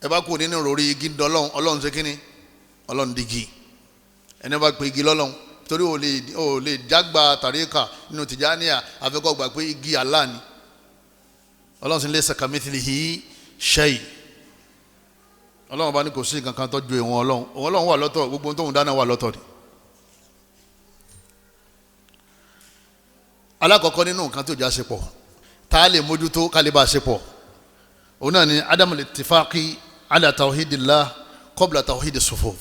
ẹ bá kú nínú ròrí igi dọlọ́hún. Ọlọ́run ṣe kínní? Ọlọ́run digi. Ẹni bá pe igi lọ́lọ́hún torí ò lè jágba tàríkà nínú tìjàníyà, àfikọ́ gbà pé igi Allah ni. Ọlọ́run sì ń lé sàkàmìtìlì shay. Ọlọ́run bá ní kò sí nǹkan kan tó ju ìwọ̀n ọlọ́run. Òun ọlọ́run wà lọ́tọ̀, gbogbo tóun dáná wà lọ́tọ̀ ni. Alákọ̀ọ́kọ́ nínú nǹkan tó já ṣe pọ̀ tá a lè mójútó ká lè bá a ṣe pọ̀, òun náà ni adamu ittifaqi ala tawhidillah qabla tawhidi sufuf.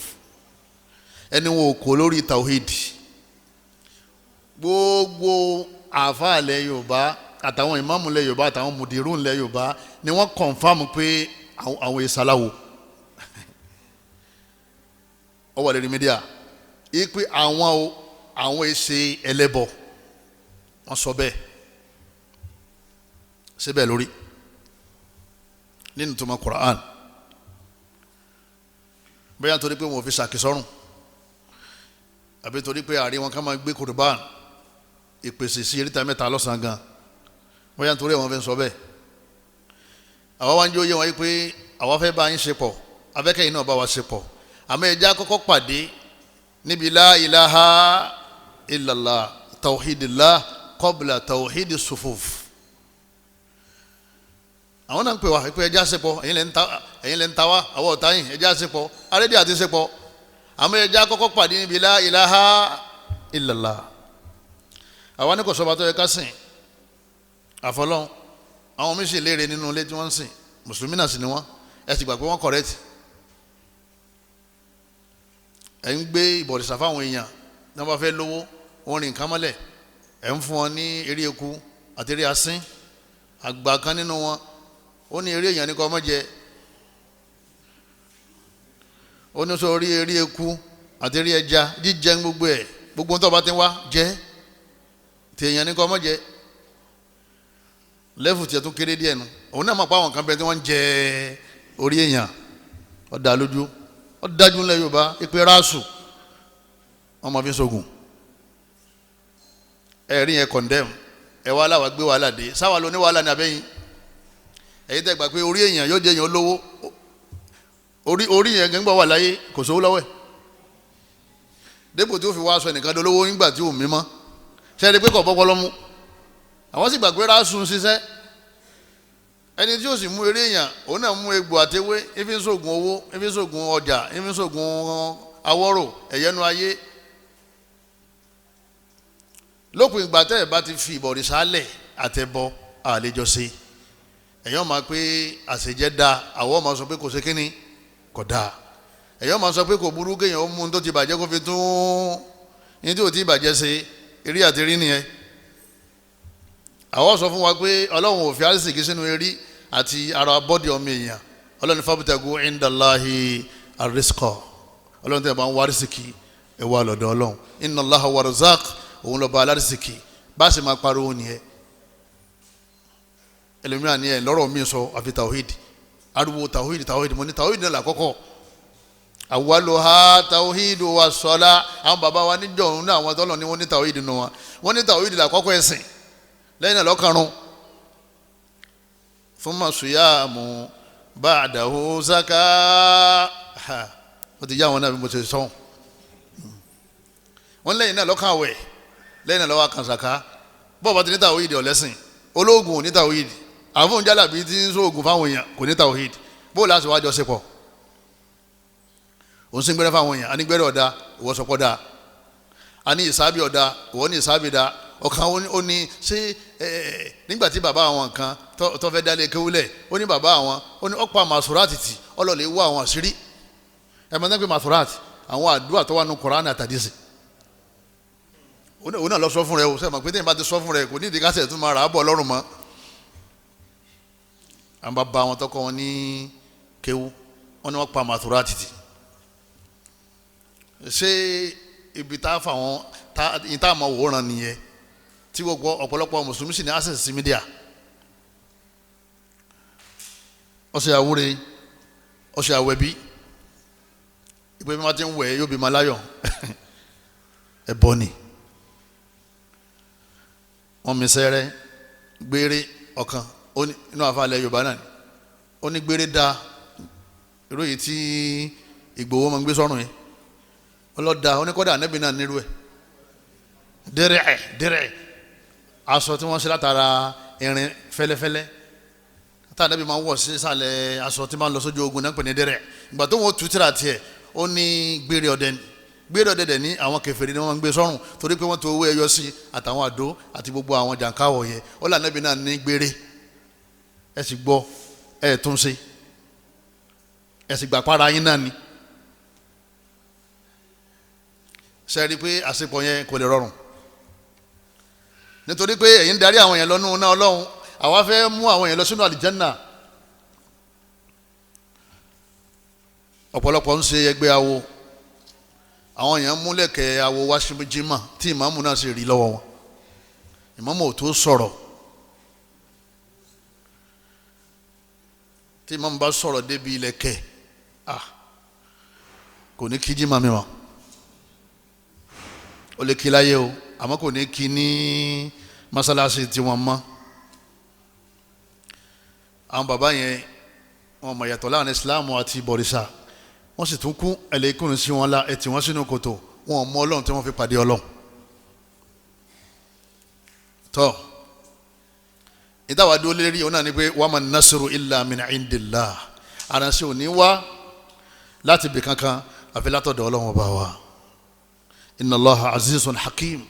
Ẹni wọn ò kó lórí tawhidi. Gbogbo àáfàá ilẹ̀ Yorùbá àtàwọn ìmáàmù ilẹ̀ Yorùbá àtàwọn mùdírù ilẹ̀ Yorùbá ni wọ́n kọ̀nfàmù pé àwọn ìsàláwo ó wà lórí mídíà yìí pé àwọn èsè ẹlẹ́bọ. Wọ́n sọ bẹ́ẹ̀ síbẹ̀ lórí nínú tó ma Qur'an, bóyá nítorí pé wọn ò fi ṣàkísọ́rùn àbí torí pé àárín wọn ká máa gbé kurban ìpèsè sí eréta mẹ́ta lọ́sàn-án gan, bóyá nítorí àwọn fi ń sọ bẹ́ẹ̀. Àwa wá ń jó yé wọn yìí pé àwa fẹ́ bá yín ṣe pọ̀, abẹ́kẹ́yìn náà bá wa ṣe pọ̀, àmọ́ ẹja kọ́kọ́ pàdé níbi la ilaha illallah tawhidillah qabla tawhidi sufuf. Àwọn náà ń pè wá pé ẹja ṣe pọ̀, ẹ̀yin lẹ́ ń ta wá, àwọn ọ̀tá yìí, ẹja ṣe pọ̀, arédíà àti ṣe pọ̀, àmọ́ ẹja kọ́kọ́ pàdé níbi la ilaha illallah. Àwa ní kò sọba tó yẹ ká sìn àfọlọ́n. Àwọn míín sì léèrè nínú ilé tí wọ́n ń sìn, mùsùlùmí náà sì ni wọ́n, ẹ sì gbà pé wọ́n kọ̀rẹ́tì. Ẹ̀ ń gbé ìbọ̀rìṣà fáwọn èèyàn tí wọ́n bá fẹ́ lówó, wọ́n rìn nǹkan mọ́lẹ̀, ẹ̀ ń fún wọn ní eré eku àti eré asín. Àgbà kan nínú wọn ó ní eré èèyàn ní kọ́ ọmọ jẹ, ó ní sọ orí eré eku àti eré ẹja jíjẹ gbogbo ẹ̀, gbogbo tó bá ti wá jẹ, tí èèyàn ní kọ́ ọmọ jẹ. Lẹ́fù tiẹ̀ tún kéré díẹ̀ nu, òun náà mọ̀ pé àwọn kan bẹ tí wọ́n ń jẹ orí èèyàn. Ó dá lójú, ó dájú ńlẹ̀ Yorùbá ìpè ráàsù wọ́n máa fi ń sọ̀gùn. Ẹ̀rí yẹn condemn ẹ̀ wá aláwa gbé wàhálà dé, sáwà ló ní wàhálà ní abẹ́yìn. Ẹ̀yin tẹ́ gbà pé orí èèyàn yóò jẹ́ èèyàn olówó, orí yẹn gbẹ́ngbà wà láyé kò sówó lọ́wọ́ ẹ̀, dépò tí ó fi wá aṣọ ẹnìkan dolówó nígbà tí ò mímọ́. Ṣe é rí pé kò bọ́pọ́ lọ́mú? Àwọn sì gbà pé ráàsù ń ṣiṣẹ́. Ẹni tí ó sì mú eré èèyàn, òun náà mú egbò àtewé, efi ń ṣògùn owó, efi ń ṣògùn ọjà, efi ń ṣògùn awọ́rò ẹ̀yẹ́nu ayé. Lópin ìgbà tẹ́ ẹ̀ bá ti fi ìbọ̀rìṣà lẹ̀ àtẹ̀bọ àlejò ṣe, ẹ̀yọ́ máa pé àṣejẹ́ da, àwọ̀ máa sọ pé kò ṣe kínní kò dáa. Ẹ̀yọ́ máa sọ pé kò burú kéèyàn ó mú un tó ti bàjẹ́ kó fi tún ní tí ò ti bàjẹ́ ṣe, eré àti rí nìyẹn. Àwọn sọ fún wa pé Ọlọ́run ò fi àrísìkí sínú eré àti ara bọ́dì ọmọ èèyàn. Ọlọ́run fábùtàgù indallahi àrísìkọ, Ọlọ́run tẹ̀ bá ń wá àrísìkí Ẹ wá lọ́dọ̀ Ọlọ́run. Inna Allaha wa razaq, òun lọ́ba alárísìkì. Bá a sì máa pariwo nìyẹn. Ẹlòmíràn ni ẹ lọ́rọ̀ mi sọ àfi tawhid, ariwo tawhid tawhid. Mo ní tawhid náà lákọ́kọ́. Awwaluha tawhid wa sọlá. Àwọn bàbá wa níjọ òun náà, àwọn tọ́lọ̀ ni wọ́n ní tawhid nù wọn. Wọ́n ní tawhid lákọ́kọ́ ẹ̀sìn, lẹ́yìn náà lọ́kàrún. Thumma siyamu ba'dahu zaka. Ó ti yá àwọn náà bí mo ṣe sọ. Wọ́n lẹ́yìn náà lọ́kàn àwẹ̀, lẹ́yìn náà lọ́wọ́ kan zaka. Bọ́ọ̀ bá ti ní tawhid ọ̀lẹ́sìn, ológun ò ní tawhid, àfọ̀n jálàbí tí ń sóògùn fáwọn èèyàn kò ní tawhid. Bó láti wájọ ṣe pọ̀? Òun sì ń gbẹ́rẹ́ fáwọn èèyàn. A ní gbẹ́rẹ́ ọ̀dà, ìwọ sọpọ̀ dà. A ní ìsábì ọ̀dà, ìwọ ní ìsábì dà. Ọ̀kan ó ní ṣé nígbà tí bàbá àwọn kan tó fẹ́ dálé kéwúlẹ̀, ó ní bàbá àwọn ó ní ọ̀pọ̀ màsúrátì tì ọlọ́lẹ̀ wọ àwọn àṣírí. Ẹ̀ mọ̀ nípa màsúrátì, àwọn àdúrà tó wà nù Kùránì àtàdísì. Òun náà lọ sọ fún rẹ o. Sẹ́mi pé téèyàn bá ti sọ fún rẹ, kò ní ìdí kásẹ̀ tún máa rà á bọ̀ lọ́rùn mọ́. Àwọn bàbá wọn tọkọ wọn ní kéwú, wọn ni wọn pa màtúrà títì. Ṣé ibi tá a fà wọn tá a máa wòran nìyẹn? Tí gbogbo ọ̀pọ̀lọpọ̀ mùsùlùmí sì ní access sí mídíà. Ọ̀sẹ̀ àwúre, ọ̀sẹ̀ àwẹ̀bí, ìpè mi máa ti ń wẹ̀ yóò bí ma láyọ̀. Ẹ̀ bọ́ ni wọ́n mi sẹ́rẹ́ gbére ọ̀kan inú àfàlẹ́ Yorùbá náà ni ó ní gbére da irú yìí tí Ìgbòho máa ń gbé sọ́rùn yẹn ọlọ́dà oníkọ́dà nẹ́bí náà nírú ẹ̀. Dẹ́rẹ́ dẹ́rẹ́ aṣọ tí wọ́n ṣe látara irin fẹ́lẹ́fẹ́lẹ́ tá nẹ́bí máa ń wọ̀ sísàlẹ̀ aṣọ tí máa ń lọ sójú ogun náà pè ní dẹ́rẹ́. Ìgbà tó wọ́n tú tíra tiẹ̀, ó ní gbére ọdẹ ni. Gbére ọdẹ dẹ̀ ní àwọn kèfèrí ni wọ́n máa ń gbé sọ́rùn, torí pé wọ́n tó owó ẹyọ sí àtàwọn àdó àti gbogbo àwọn jàǹkáwọ̀ yẹn. Ó là nẹ́bí náà ní gbére. Ẹ sì gbọ́, ẹ tún ṣe, ẹ sì gbà para yín náà ni. Ṣe rí i pé àṣepọ̀ yẹn kò lè rọrùn, nítorí pé ẹ̀yin ń darí àwọn yẹn lọ́nú náà Ọlọ́run, àwa fẹ́ mú àwọn yẹn lọ sínú àlìjánà. Ọ̀pọ̀lọpọ̀ ń ṣe ẹgbẹ́ awo, àwọn èèyàn múlẹ̀kẹ̀ awo wá sí jímọ̀ tí ìmáàmù náà sì rí lọ́wọ́ wọn. Ìmáàmù ò tó sọ̀rọ̀. Tí ìmáàmù bá sọ̀rọ̀ débi ilẹ̀kẹ̀, kò ní kí jímọ̀ mi mọ́. Ó lè kí láyé o, àmọ́ kò ní kí ní mọ́sálásí tiwọn mọ́. Àwọn bàbá yẹn wọn mọ̀ yàtọ̀ láàrin Islam àti bọ̀rìṣà. Wọ́n sì tún kú ẹlẹ́kùnrin sí wọn la, ẹtì wọn sínú kòtò. Wọn ò mọ Ọlọ́run tí wọ́n fi pàdé Ọlọ́run. Tọ́ ìtawà dúró lérí òun náà ni pé wa man nasru illa min indillah. Àránṣẹ́ òní wá láti ibì kankan àfi látọ̀dọ̀ Ọlọ́run ọba wa. Inna Allaha azizun hakim.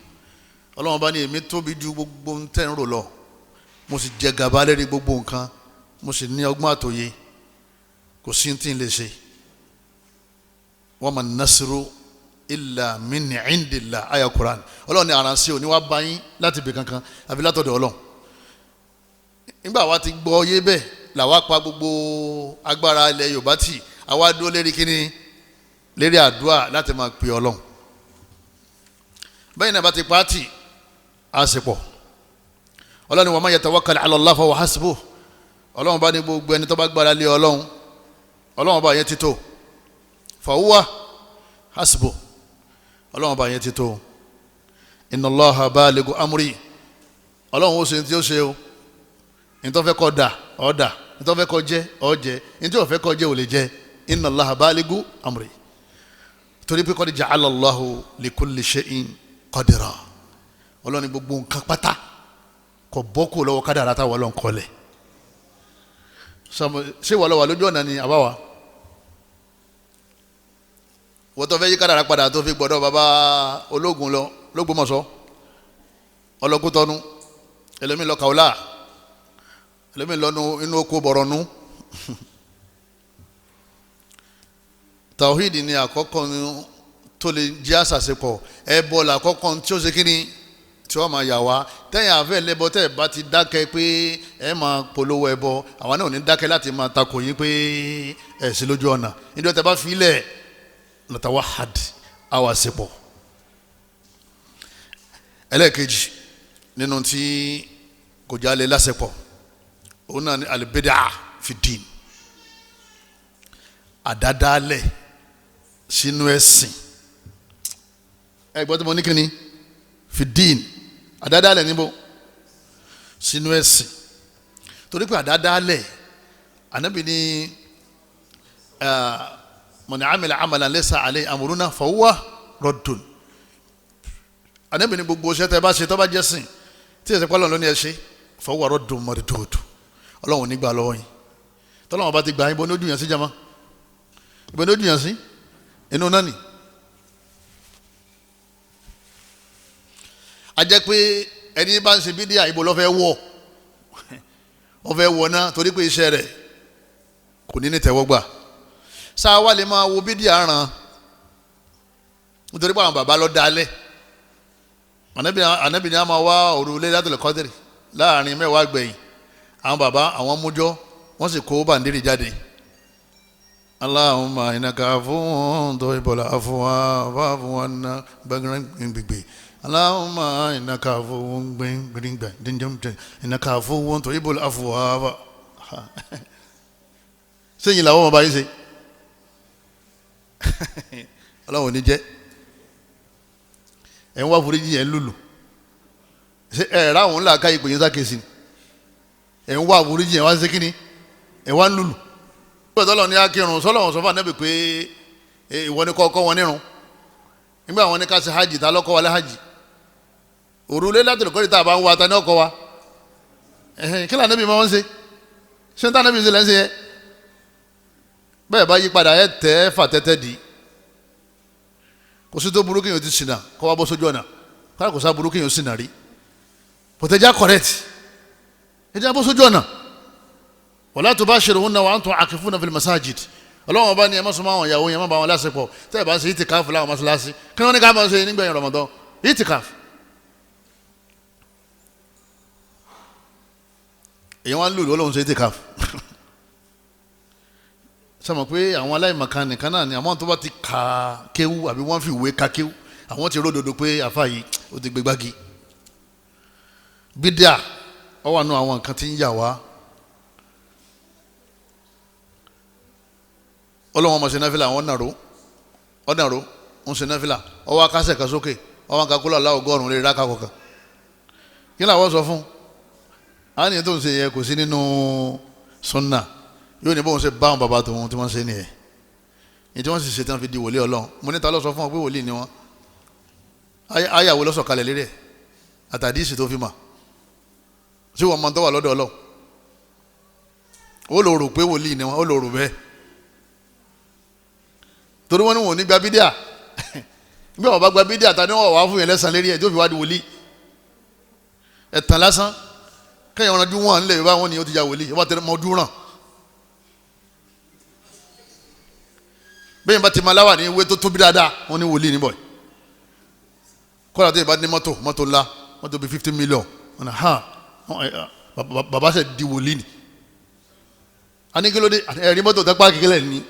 Ọlọ́run ọba ní èmi tóbi ju gbogbo ń tẹ́ ń rò lọ, mo sì jẹ gàba lérí gbogbo nǹkan, mo sì ní ọgbọ́n àtòye, kò sí tí ń lè ṣe. Wa man nasru illa min indillah, aya Quran. Ọlọ́run ní àránṣẹ́ òní wá bá yín láti ibì kankan àfi látọ̀dọ̀ Ọlọ́run. Nígbà wa ti gbọ́ yé bẹ́ẹ̀ làwa pa gbogbo agbára ilẹ̀ Yorùbá tì, àwa dúró lérí kíní, lérí àdúrà láti máa pè Ọlọ́run. Bẹ́ẹ̀ náà bá ti pàtì á sì pọ̀. Ọlọ́run wa man yatawakkal ala Allah fa huwa hasbuh. Ọlọ́run bá ní gbogbo ẹni tó bá gbára lé Ọlọ́run, Ọlọ́run bá yẹn ti tó. Fa huwa hasbuh, Ọlọ́run bá yẹn ti tó. Inna Allaha baligu amri. Ọlọ́run ó ṣe ní tí ó ṣe o. Ntọ́ fẹ́ kọ́ da ọ́ da, ntọ́ fẹ́ kọ́ jẹ́ ọ́ jẹ́, ntọ́ fẹ́ kọ́ jẹ́ ò lè jẹ́. Inna Allaha baligu amri. Torí pé qad ja'ala Allahu li kulli shay'in qadra. Ọlọ́run ní gbogbo nǹkan pátá kò bọ́ kó lọ́wọ́ kádàrá táwọn Ọlọ́run kọ́lẹ̀. Ṣé wàá lọ wà lójú ọ̀nà ni àbáwá? Wọ́n tó fẹ́ yí kádàrá padà tó fi gbọ́dọ̀ bàbá ológun lọ l'Ógbómọ̀ṣọ́, ọlọ́kútọ́nu, ẹlẹ́mìí lọ kàwọ́lá, ẹlẹ́mìí lọ́nu inú oko bọ̀rọ̀nù. Tawhid ni àkọ́kọ́ tó lè jẹ́ àṣàṣepọ̀. Ẹbọ làkọ́kọ́ tí ó ṣe kíni tí wọ́n máa yà wá. Tẹ́yìn àfẹ́ lẹ́bọ tẹ́ ẹ̀ bá ti dákẹ́ pé ẹ máa polówó ẹbọ, àwa náà ò ní dákẹ́ láti máa takò yín pé ẹ̀ sí lójú ọ̀nà. Níjọ́ tẹ́ bá filẹ̀ natawahad àwa ṣepọ̀. Ẹlẹ́ẹ̀kejì nínú tí kò jálè lásìpọ̀, òun náà ni alibida fi dín, àdádálẹ̀ sínú ẹ̀sìn. Ẹ gbọ́ tí mo ní kíni fi dín, àdádálẹ̀ níbo sínú ẹ̀sìn. Torí pé àdádálẹ̀, Ànábì ní man amila amalan laysa alayhi amruna fahuwa raddun. Ànábì ní gbogbo ṣẹ́ tẹ́ bá ṣe tó bá jẹ́ sìn tí ẹ̀sìn pálọ̀ lónìí ẹ̀ ṣe, fahuwa raddun mardud, Ọlọ́run nígbà lọ́wọ́ yín. Tọ́lọ́wọ́n bá ti gbà yín, bó ní ojú yẹn sí jama, ibo ní ojú yẹn sí inú náà ni. A jẹ́ pé ẹni bá ń ṣe bídíà, ibo ló fẹ́ wọ̀? Ó fẹ́ wọ̀ náà, torí pé iṣẹ́ rẹ̀ kò ní ní tẹ́wọ́gbà. Sáà wà lè máa wo bídíà ràn nítorí pé àwọn bàbá lọ dalẹ̀. Ànábì ni a máa wá òru Laylatul Qadr láàrin mẹ́wàá gbẹ̀yìn. Àwọn bàbá àwọn mújọ́, wọ́n sì kó bàndírì jáde. Allahumma innaka afuwwun tuhibbul afwa fa'fu anna gbẹgbẹgbẹ. Allahumma innaka afuwwun gbẹngbẹngbẹ innaka afuwwun tuhibbul afwa. Sẹ́yìn làwọn ọmọ bá yín ṣe. Ọlọ́run ò ní jẹ́ ẹ̀ ń wá foríjì, ẹ̀ ń lùlù. Ẹ̀ ráwọn ńlá ká ipò yín sákèsì ni. Ẹ̀ ń wá foríjì, ẹ̀ wá ń ṣe kíni, ẹ̀ wá ń lùlù. Nígbà tó lọ ní akírun, sọlọ́wọ́n sọ fún Ànábì pé ìwọ ni kọ́kọ́ wọn nírun. Nígbà wọn ní ká ṣe hajj, ta lọ́kọ́ wa lé hajj? Òrùlé Laylatul Qadr tá a bá ń wa, ta ní ọkọ wa? Kí lóò Ànábì máa ń ṣe? Ṣé ní Ànábì ń ṣe lẹ́ ń ṣe yẹ? Bẹ́ẹ̀ bá yí padà, ẹ tẹ́ fà tẹ́tẹ́ di. Kò sí tó burú kéèyàn ti ṣìnà kó wá bọ́ sójú ọ̀nà. Kọ́lá kò sá burú kéèyàn ṣìnà rí. Pọ̀tẹ́jà correct, ẹ jẹ́ bọ́ sójú ọ̀nà. Wala tubashiruhunna wa antum akifuna fil masajid. Ọlọ́wọ́n bá ní ẹ má súnmọ́ àwọn ìyàwó yẹn, má bá wọn láṣepọ̀ tẹ́ ẹ bá ń ṣe itikaf láwọn mọ́ṣáláṣí. Kí wọ́n ní ká máa ṣe nígbẹ̀yìn Ramadan? Itikaf. Èyí wọn lù lọ́lọ́run ṣe itikaf. Sọmọ pé àwọn aláìmọ̀kan nìkan náà ni àwọn tó bá ti ka kéwú àbí wọ́n fi ìwé ka kéwú, àwọn ti ródòdó pé àfa yìí ó ti gbé gbági. Bídíà ó wà nù àwọn nǹkan tí ń yà wá. Ọlọ́wọ́n ọmọ ṣe náfìlà, àwọn ọ̀nàró ń ṣe náfìlà, ọwọ́ akásẹ̀ kan sókè, ọwọ́ akakúlọ̀ aláwọ̀ ọgọ́rùn-ún lè rákà kọ̀ọ̀kan. Kí làwọn sọ fún? Àwọn ènìyàn tó ń ṣe yẹ kò sí nínú sunna. Yóò ní bóun ṣe bá àwọn bàbá tòun tí wọ́n ṣe nìyẹn. Ní tí wọ́n sì ṣe tán fi di wòlíì Ọlọ́run. Mo ní ta ló sọ fún ọ pé wòlíì ni wọ́n? Ayàwó ló sọ̀kalẹ̀ lérí ẹ̀ àtàdísì tó fi mà. Ṣé wọ́n mọ tó wà lọ́dọ̀ Ọlọ́run? Ó lò rò pé wòlíì ni wọ́n, ó lò rò bẹ́ẹ̀. Torí wọ́n ní wọn ò ní gba bídíà. Bí wọn bá gba bídíà, ta ni wọ́n wà fún yẹn lẹ́sàn lérí ẹ̀ tó fi wá di wòlíì? Ẹ̀tàn lásán. Kẹ́yìn ọ̀ràn dún wọn nílẹ̀ Yorùbá, wọn ni ó ti ya wòlíì, wọ́n tẹ̀lé mọ́ dún ràn. Bẹ́ẹ̀ bá ti máa láwà ní ìwé tó tóbi dáadáa, wọ́n ní wòlíì níbọ̀. Kọ́lá tó yẹ bá ní mọ́tò, mọ́tò ńlá, mọ́tò bíi 50 million, wọ́n ní ha bàbá sẹ̀ di wòlíì ni. A ní kí ló dé? Ẹ̀rí mọ́tò tẹ́pá kékeré ní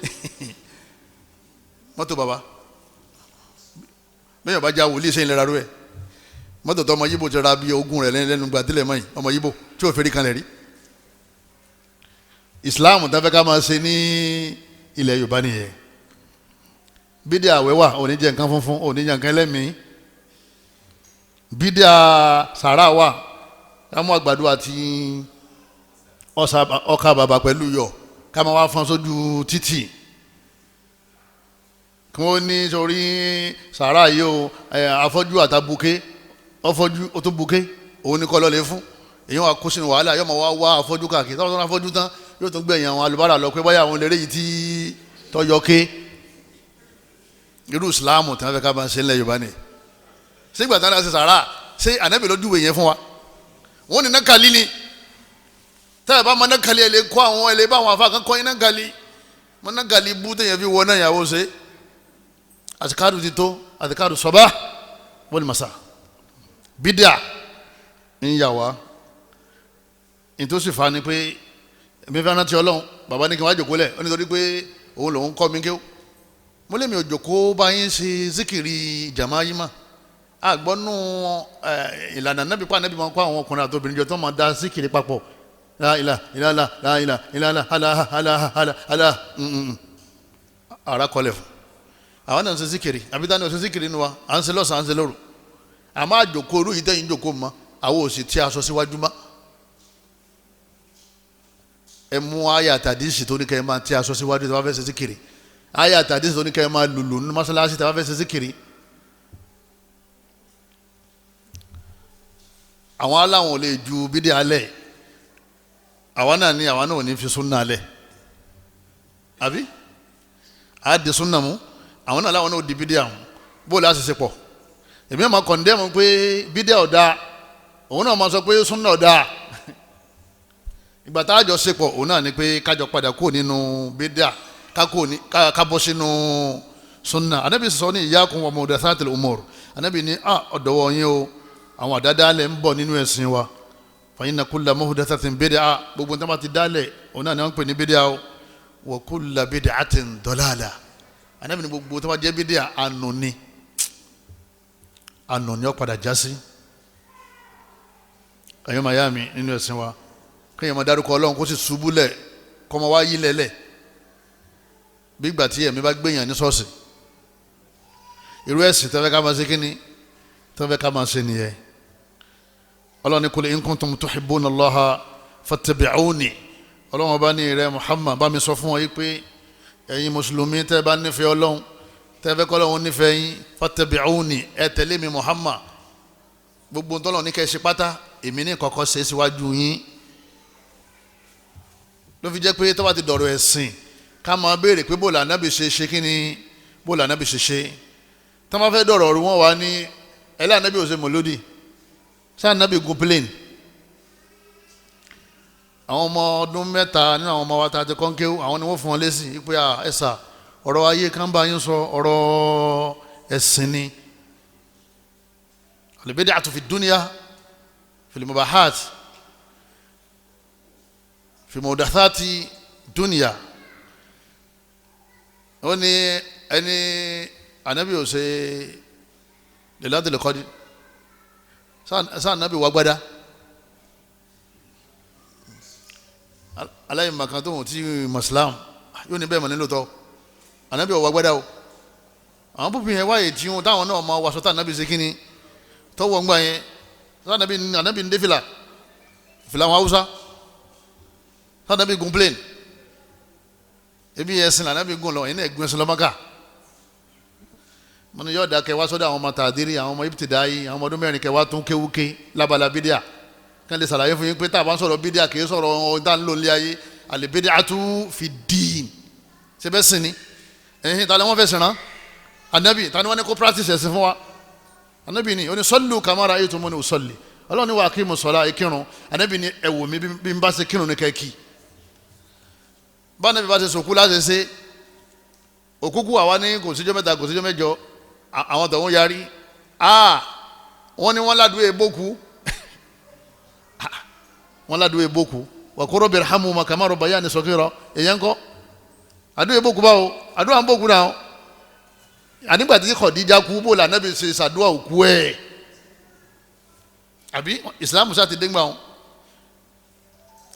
mọ́tò bàbá. Bẹ́ẹ̀ bá já wòlíì sẹ́yìn lẹ́ra rú ẹ̀. Mọ́tò tó ọmọ yíbo ti ra bí ogún rẹ̀ lẹ́nu gbàdílẹ̀ mọ́ yìí, ọmọ yíbo tí ò fẹ́rí kan lẹ̀ rí. Ìsìláàmù tó fẹ́ ká máa ṣe ní ilẹ̀ Yorùbá nìyẹn. Bídíà àwẹ̀ wà, òní jẹ nǹkan funfun, òní jẹ nǹkan ẹlẹ́mìí. Bídíà sàrà wà, ká mú àgbàdo àti ọkà bàbà pẹ̀lú yọ̀ ká máa wá fọ́n sójú títì. Kí wọ́n ní sórí sàrà yìí o, afọ́jú àtàbùké, ọfọ́jú ó tó buké, òun ní kọ́ lọ́ọ́ lè fún. Èyí wà kó sínú wàhálà, yóò máa wá wá afọ́jú káàkiri. Tọ́wọ́n tó ń afọ́jú tán, yóò tún gbẹ̀yìn àwọn alùbárà lọ pé báyà àwọn eléré yìí tí tọ́jọ́ ké. Irú ìsìláàmù tí wọ́n fẹ́ ká máa ṣe ńlẹ̀ Yorùbá ni. Sígbà tí wọ́n ṣe sàrà, ṣé Ànábì ló júwe yẹn fún wa? Wọ́n ní nákàlí ni. Táyà bá mọ nákàlí, ẹ̀ lè kọ́ àwọn, ẹ̀ lè bá àwọn afa kan kọ́ yín nákàlí. Mọ nákàlí bú téèyàn fi wọ náà yàwó ṣe. Àtìkárù ti tó, àtìkárù sọ̀bá wal masa. Bídíà ń yà wá. Nítòsí fa ni pé èmi fẹ́ rántí Ọlọ́run, bàbá ní kí n wá jòkó lẹ̀, ó nítorí pé òun lòún kọ́ mi kéwú. Mo lè mi ò jòkó bá yín ṣe zikiri jàmá yín mà. Àgbọ̀nù ìlànà nábì pa nábì máa ń kó àwọn ọkùnrin àti obìnrin jọ tó máa da síkìrì papọ̀. La ilaha illallah, la ilaha illallah, Allah Allah Allah Allah. Ara kọlẹ̀ fún. Àwọn náà ń ṣe síkìrì, àbí táwọn náà ń ṣe síkìrì nínú wa, à ń ṣe lọ́sàn-án, à ń ṣe lóru. Àmọ́ àjòkó orú yìí tẹ́yìn jòkó mọ́, àwọn ò sì tí aṣọ síwájú mọ́. Ẹ mú àyà tàdísì tó ní kẹ́ ẹ máa tí aṣọ síwájú tí wọ́n fẹ́ ṣe síkìrì. Àyà tàdísì tó ní kẹ́ ẹ máa lùlù nínú mọ́ṣáláṣí tí wọ́n fẹ́ ṣe síkìrì. Àwọn aláwọn ò lè ju bídí alẹ̀, àwọn náà ní àwọn náà ò ní fi súnà alẹ̀, àbí á di súnà mú, àwọn náà láwọn náà ò di bídí àwọn bó lè àṣìṣe pọ̀. Èmi máa kọ̀ndẹ́mù pé bídí ọ̀dà, òun náà máa sọ pé súnà ọ̀dà. Ìgbà tá a jọ ṣe pọ̀ òun náà ni pé kájọ padà kúrò nínú bídí ká bọ́ sínú súnà. Ànábì sọ ní iyyakum wa muhdathatil umur, Ànábì ní ọ̀dọ̀wọ̀ yín o, àwọn àdádálẹ̀ ń bọ̀ nínú ẹ̀sìn wa. Fa inna kulla muhdathatin bid'a, gbogbo nígbà tí dálẹ̀ òun náà ni wọ́n ń pè ní bídíà o. Wa kulla bid'atin dalalah, Ànábì ní gbogbo tó bá jẹ́ bídíà ànú ni, ànú ni ó padà já sí. Ẹ̀yọ́ màyá mi nínú ẹ̀sìn wa, kéèyàn máa dárúkọ Ọlọ́run kó sì ṣubú lẹ̀ kó máa wá yí lẹ̀lẹ̀ bí ìgbà tí ẹ̀mí bá gbéyàn ní ṣọ́ọ̀ṣì. Irú ẹ̀sìn tẹ́fẹ́ ká máa ṣe kíni, tẹ́fẹ́ ká máa ṣe nìyẹn. Ọlọ́run ní kul in kuntum tuhibbuna Allaha fattabi'uni. Ọlọ́run ọba ní rẹ Muhammad bá mi sọ fún wọn yìí pé ẹ̀yin mùsùlùmí tẹ́ bá nífẹ̀ẹ́ Ọlọ́run, tẹ́ fẹ́ kọ́ Ọlọ́run nífẹ̀ẹ́ yín, fattabi'uni, ẹ tẹ̀lé mi Muhammad. Gbogbo ntọ́lọ́ ní kẹ́ ṣe pátá, èmi ní kọ́kọ́ ṣe síwájú yín. Ló fi jẹ́ pé tó bá ti dọ̀rọ̀ ẹ̀sìn, ká máa béèrè pé bóòlù ànábì ṣe ṣe kí ni, bóòlù ànábì ṣe ṣe. Tá máa fẹ́ dọ̀rọ̀ ọ̀rù wọn wá ní ẹlẹ́ ànábì ò ṣe mọ̀lódì, ṣé ànábì gun plane? Àwọn ọmọ ọdún mẹ́ta nínú àwọn ọmọ wa ta ti kọ́ńkéwú, àwọn ni wọ́n fún wọn lésì pé ẹ̀sà ọ̀rọ̀ ayé kan bá yín sọ, ọ̀rọ̀ ẹ̀sìn ni. Al-bid'atu fi dunya fil mubahat fi muhdathati dunya. Ó ní ẹni ànábì ò ṣe Lailatul Qadr, sáà ànábì wà gbádá aláìmọ̀kan tó wọ́n ti mọ̀sílámù yóò ní bẹ́ẹ̀ mọ̀ nílò tọ́ ànábì ò wà gbádá o. Àwọn púpù yẹn wáyé tí wọn táwọn náà máa wàṣọ tá ànábì ṣe kíni tọwọ́ ń gbà yẹn, sáà ànábì ń dé fìlà fìlà àwọn Haúsá, sáà ànábì gun plane, ebi ẹ̀sìn ànábì gun lọ, ẹ̀yin náà gun ẹ̀sìn lọ́mọ́ká. Mo ní yọ̀ọ̀dà kẹ wá sọ́dọ̀ àwọn ọmọ tàdírí, àwọn ọmọ ibtidayi, àwọn ọmọ ọdún mẹ́rin kẹ wá tún kéwúké lábala bídíà, kí wọ́n lè ṣàlàyé fún yín pé tá a bá ń sọ̀rọ̀ bídíà kì í sọ̀rọ̀ ohun tá a ń lò ní ayé. Al-bid'atu fi ddin, ṣe bẹ́ẹ̀ sìn ni ẹ̀hìn ta ni wọ́n fẹ́ sìn rán ànábì, ta ni wọ́n ní kó practice ẹ̀sìn fún wa? Ànábì ni ó ní sallu kama ra'aytumuni usalli, Ọlọ́run ní wa aqimu ssalah, ìkírun. Ànábì ni ẹ wò mí bí n bá ṣe kírun ní kẹ́kì. Bá ànábì bá ṣe sòkú láti ṣe òkúkú, àwa ní kò síjọ́ mẹ́ta kò síjọ́ mẹ́jọ, àwọn tọ̀hún yarí, wọ́n ní wọ́n ládùú ebóku, wọ́n ládùú ebóku, wa qur rabbi irhamhuma kama rabbayani saghira. Èyàn kọ́ àdúrà ebóku báwo? Àdúrà ń bóku náà. Ànígbà tí Khadija kú, bó la Ànábì ṣe ṣàdúrà òkú ẹ̀? Àbí ìsìlámù sá ti dé gbà wọn.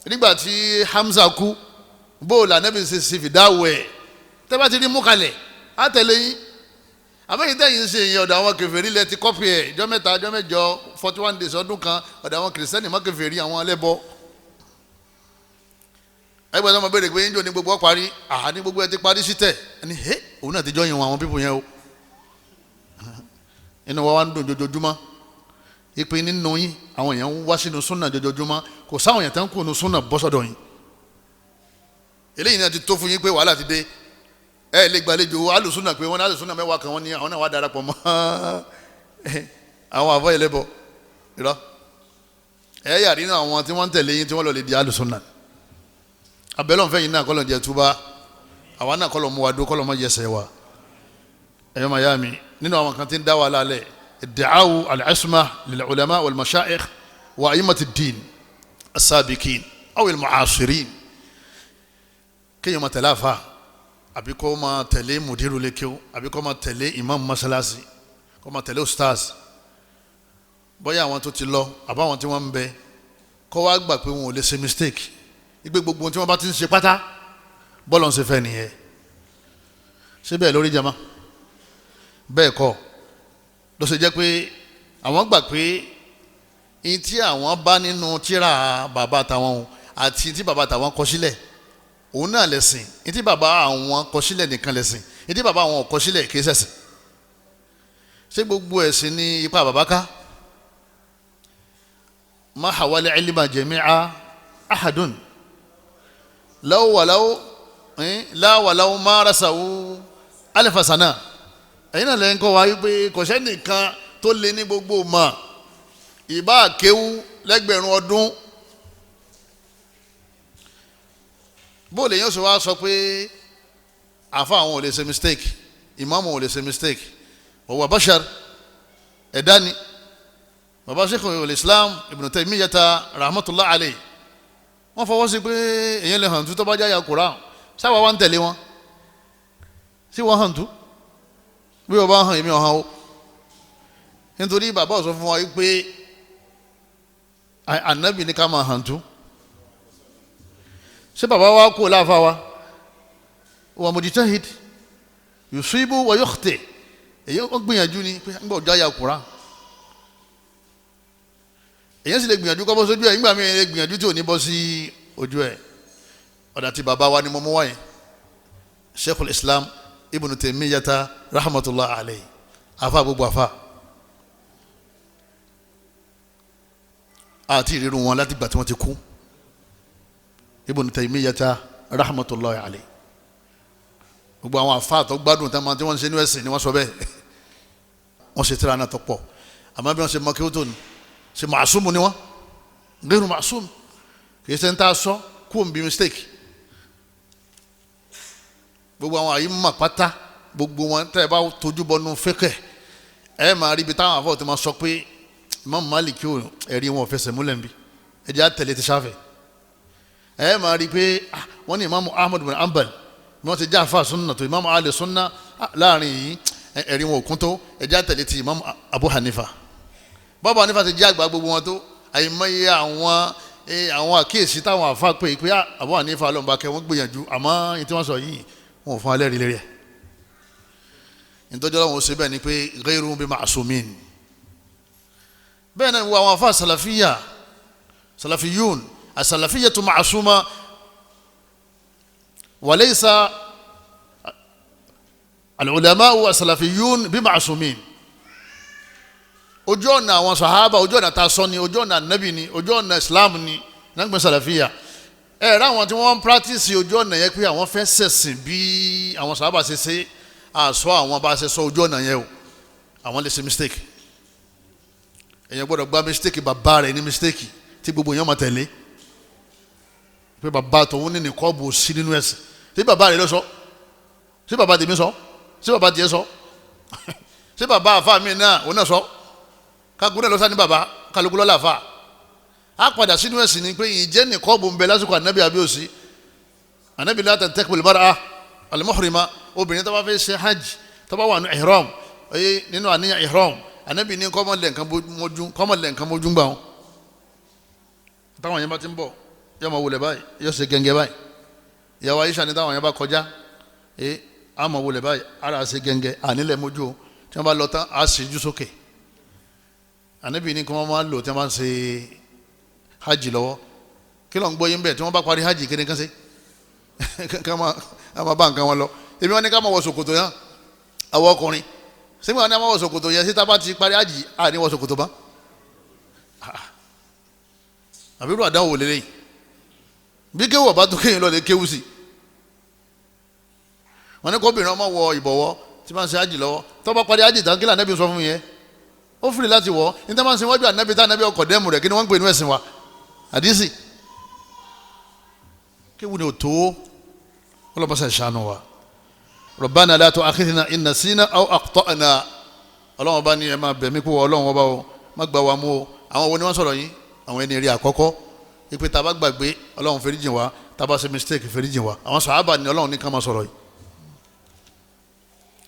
Nígbà tí Hamza kú, bó la Ànábì ṣe ṣe fìdáwò ẹ̀? Tẹ́ bá ti rí mú kalẹ̀ á tẹ̀lé yín. Àbẹ́yìn tẹ̀yìn ṣe ìyẹn ọ̀dọ̀ àwọn kèfèrí lẹ ti kọ́pì ẹ̀, ọjọ́ mẹ́ta ọjọ́ mẹ́jọ 41 days ọdún kan, ọ̀dọ̀ àwọn kìrìsìtẹ́nì mọ́ kèfèrí àwọn ẹlẹ́bọ. Ẹgbẹ́ sọmọ béèrè pé níjó ni gbogbo ọ parí, àá ní gbogbo ẹ ti parí sí tẹ̀ ẹni hẹ́ òun náà ti jọ́ yín wọn àwọn pípọ̀ yẹn o. Inú wa wá ń dùn jojoojúmọ́ ìpín nínú yín, àwọn èèyàn ń wá sínú súnà jojoojúmọ́, kò sáwọn èèyàn tó ń kó nu súnà bọ́ sọ́dọ̀ yín. Eléyìí náà ti tó fún yín pé wàhálà ti dé. Ẹ lè gbàlejò alùsúnà pé wọn ní alùsúnà mẹ́wàá kan, wọn ní àwọn náà wà darapọ̀ mọ́ àwọn àbọ̀ ẹlẹ́bọ irọ́. Ẹ yà nínú àwọn tí wọ́n ń tẹ̀lé yín tí wọ́n lọ lè di alùsúnà. Abẹ́lẹ́ yìí náà kọ́lọ̀ jẹ́ túbá, àwa náà kọ́lọ̀ mú wa dó, kọ́lọ̀ mọ́ yẹsẹ̀ wa. Ẹ̀yọ́ màyá mi nínú àwọn kan tí ń dá wa lálẹ́, iddi'a'u al-isma lil-ulama wal-mashayikh wa a'immati ad-din as-sabiqin aw al-mu'asirin. Kéèyàn máa tẹ̀lé àfa, àbí kó máa tẹ̀lé mùdírù lẹ́kẹ́wò, àbí kó máa tẹ̀lé imam masalasi, kó máa tẹ̀lé ustaz. Bóyá àwọn tó ti lọ àbáwọn tí wọ́n ń bẹ kọ́ wá gbà pé wọn ò lè ṣe mistake, ìgbé gbogbo tí wọ́n bá ti ń ṣe pátá bọ́ọ̀lù ń ṣe fẹ́ nìyẹn. Ṣé bẹ́ẹ̀ lórí jama? Bẹ́ẹ̀ kọ́. Ló ṣe jẹ́ pé àwọn gbà pé ihun tí àwọn bá nínú tírà bàbá tàwọn àti tí bàbá tàwọn kọ sílẹ̀ òun náà lẹ̀sìn. Ihun tí bàbá àwọn kọ sílẹ̀ nìkan lẹ̀sìn, ihun tí bàbá àwọn kọ sílẹ̀ kì í ṣẹ̀sìn. Ṣé gbogbo ẹ̀sìn ní ipa bàbá ká? Ma hawali ilma jami'a ahadun law walaw la walaw marasahu alifa sana. Ẹ̀yin náà lẹ́yìn kọ́ wa wípé kò sẹ́nìkan tó lé ní gbogbo mọ̀, ìbá kéwú lẹ́gbẹ̀rún ọdún. Bóòlù èèyàn sọ wá sọ pé àfa àwọn ò lè ṣe mistake, ìmáàmù ò lè ṣe mistake, wa huwa bashar, ẹ̀dá ni. Baba Sheikh al-Islam Ibn Taymiyyah rahmatullah alayhi wọ́n fọwọ́ sí pé èèyàn lè hàn tú tó bá jáya Kùránì. Sáwà wá ń tẹ̀lé wọn sí wọ́n hàn tú bí wọ́n bá hàn èmi ọ̀hán o, nítorí bàbá sọ fún wa pé ànábì ní ká máa hàn tú. Ṣé bàbá wa kú láàfà wa wa mujtahid yusibu wa yukhti, èyí ó gbìyànjú ni pé nígbà òjá ya Kùránì èyí sì lè gbìyànjú kọ́ bọ́ sójú ẹ̀, nígbà míì lè gbìyànjú tí ò ní bọ́ sí ojú ẹ̀. Ọ̀dà tí bàbá wa ni mo mú wáyé, Sheikhul Islam Ibn Taymiyyah rahmatullah alayhi, afa gbogbo afa àti ìrírun wọn láti gbà tí wọ́n ti kú. Ibn Taymiyyah rahmatullah alayhi, gbogbo àwọn afa tó gbádùn tí wọ́n ń ṣe ní ẹ̀sìn ni wọ́n sọ bẹ́ẹ̀. Wọ́n ṣe tíra náà tó pọ̀, àmọ́ bí wọ́n ṣe mọ kí ó tó ní ṣe màsúmù ni wọ́n, gẹ́rù màsúmù kì í ṣe ń tá a sọ kú òun bí mistake. Gbogbo àwọn àyè mọ̀ pátá gbogbo wọn tẹ́ ẹ bá tójú bọnú fẹ́kẹ̀ ẹ máa rí ibi táwọn afọ́ ti máa sọ pé Imam Malik ò ẹ̀rí wọn ò fẹsẹ̀ múlẹ̀ nbí, ẹ jẹ́ àtẹ̀lé ti sáfẹ̀. Ẹ máa rí i pé wọ́n ní Imam Ahmad bin Hanbal bí wọ́n ti já àfa sunna tó Imam Ali sunna láàrin yìí ẹ̀rí wọn ò kún tó, ẹ jẹ́ àtẹ̀lé ti Imam Abu Hanifa. Bàbá Hanifa ti jẹ́ àgbà gbogbo wọn tó, àyèmáyé àwọn àkíyèsí táwọn àfa pé pé Abu Hanifa lọ́nba kẹ́ wọ́n gbìyànjú, àmọ́ tí wọ́n sọ yìí wọn ò fún alẹ́ rí lérí ẹ̀. Ìtọ́jú ọlọ́run ó ṣe bẹ́ẹ̀ ni pé ghayru bi ma'sumin. Bẹ́ẹ̀ náà wọ àwọn afa sàlàfíyà sàlàfíyún àsàlàfíyà tó ma'suma wa laysa al-ulama'u àsàlàfíyún bi ma'sumin. Ojú ọ̀nà àwọn sàhábà, ojú ọ̀nà tasọ́ ni, ojú ọ̀nà ànábì ni, ojú ọ̀nà islam ni nàgbẹ́ sàlàfíyà. Ẹ rà àwọn tí wọ́n ń practice ojú ọ̀nà yẹn pé àwọn fẹ́ ṣẹ̀sìn bí àwọn sàhábà ṣe ṣe, àṣọ àwọn bá ṣe sọ ojú ọ̀nà yẹn o, àwọn lè ṣe mistake. Èèyàn gbọ́dọ̀ gba mistake bàbá rẹ̀ ní mistake tí gbogbo èèyàn máa tẹ̀lé pé bàbá tòun ní nìkọ́ bò sí nínú ẹ̀sìn. Ṣé bàbá rẹ̀ ló sọ? Ṣé bàbá tèmi sọ? Ṣé bàbá tiẹ̀ sọ? Ṣé bàbá àfa mi náà òun náà sọ? Kakú náà lọ sá ní bàbá kálukú lọ́la àfa. Á padà sínú ẹ̀sìn ni pé ìjẹ́ nìkọ́ bò ń bẹ lásìkò ànábì àbíòsí. Ànábì la tantakibul mar'a al-muhrima, obìnrin tó bá fẹ́ ṣe hajj tó bá wà ní ihram, oye nínú àníyàn ihram, ànábì ní kọ́mọlẹ̀ nǹkan mójú gbà wọn. Táwọn yẹn bá ti ń bọ̀ yóò máa wọlé báyìí, yóò ṣe gẹ́gẹ́ báyìí. Ìyàwó Aisha ní táwọn yẹn bá kọjá ẹ á máa wọlé báyìí, ara ṣe gẹ́gẹ́ ànílẹ̀ mójú o, tí wọ́n bá lọ tán á sì jú sókè. Ànábì ní kí wọ́n máa lò tí wọ́n bá ń ṣe hajj lọ́wọ́. Kí ló ń gbọ́ yín bẹ́ẹ̀ tí wọ́n bá parí hajj kí ni kán ṣe? Ká máa bá nǹkan wọn lọ. Èmi wọn ní ká máa wọ ṣòkòtò yẹn, àwọn ọkùnrin sẹ́mi wọn ní ká máa wọ ṣòkòtò yẹn, síta bá ti parí hajj à ní wọ ṣòkòtò bá. Àbí irú àdáwò lélẹ́yìn bí kéwù ọba tó kéyìn lọ lè kéwù sí. Wọn ní kóbìnrin ọmọ wọ ìbọ̀wọ́ tí wọ́n ń ṣe hajj lọ́wọ́, tó bá parí hajj tán kí lànà bí sọ fún yẹn ó fìrì láti wọ̀ ní tí wọ́n ń ṣe wájú ànábì tá ànábì ọkọ̀ dẹ́mu rẹ̀ kí ni wọ́n ń pè ní ẹ̀sìn wa àdísì kéwù ni ò tó ọlọ́mọṣẹ́ ṣàánú wa. Rabbana la tu'akhidhna in nasina aw akhta'na. Ọlọ́wọ́n bá ní ẹ máa bẹ̀ mí kú ọlọ́wọ́n bá o má gbà wá mú o. Àwọn wo ni wọ́n sọ̀rọ̀ yín? Àwọn ẹni rí àkọ́kọ́ ipe tá a bá gbàgbé ọlọ́run fẹ́ríjìn wa, tá a bá ṣe mistake fẹ́ríjìn wa. Àwọn sàhábà ni ọlọ́run ní ká máa sọ̀rọ̀ yìí.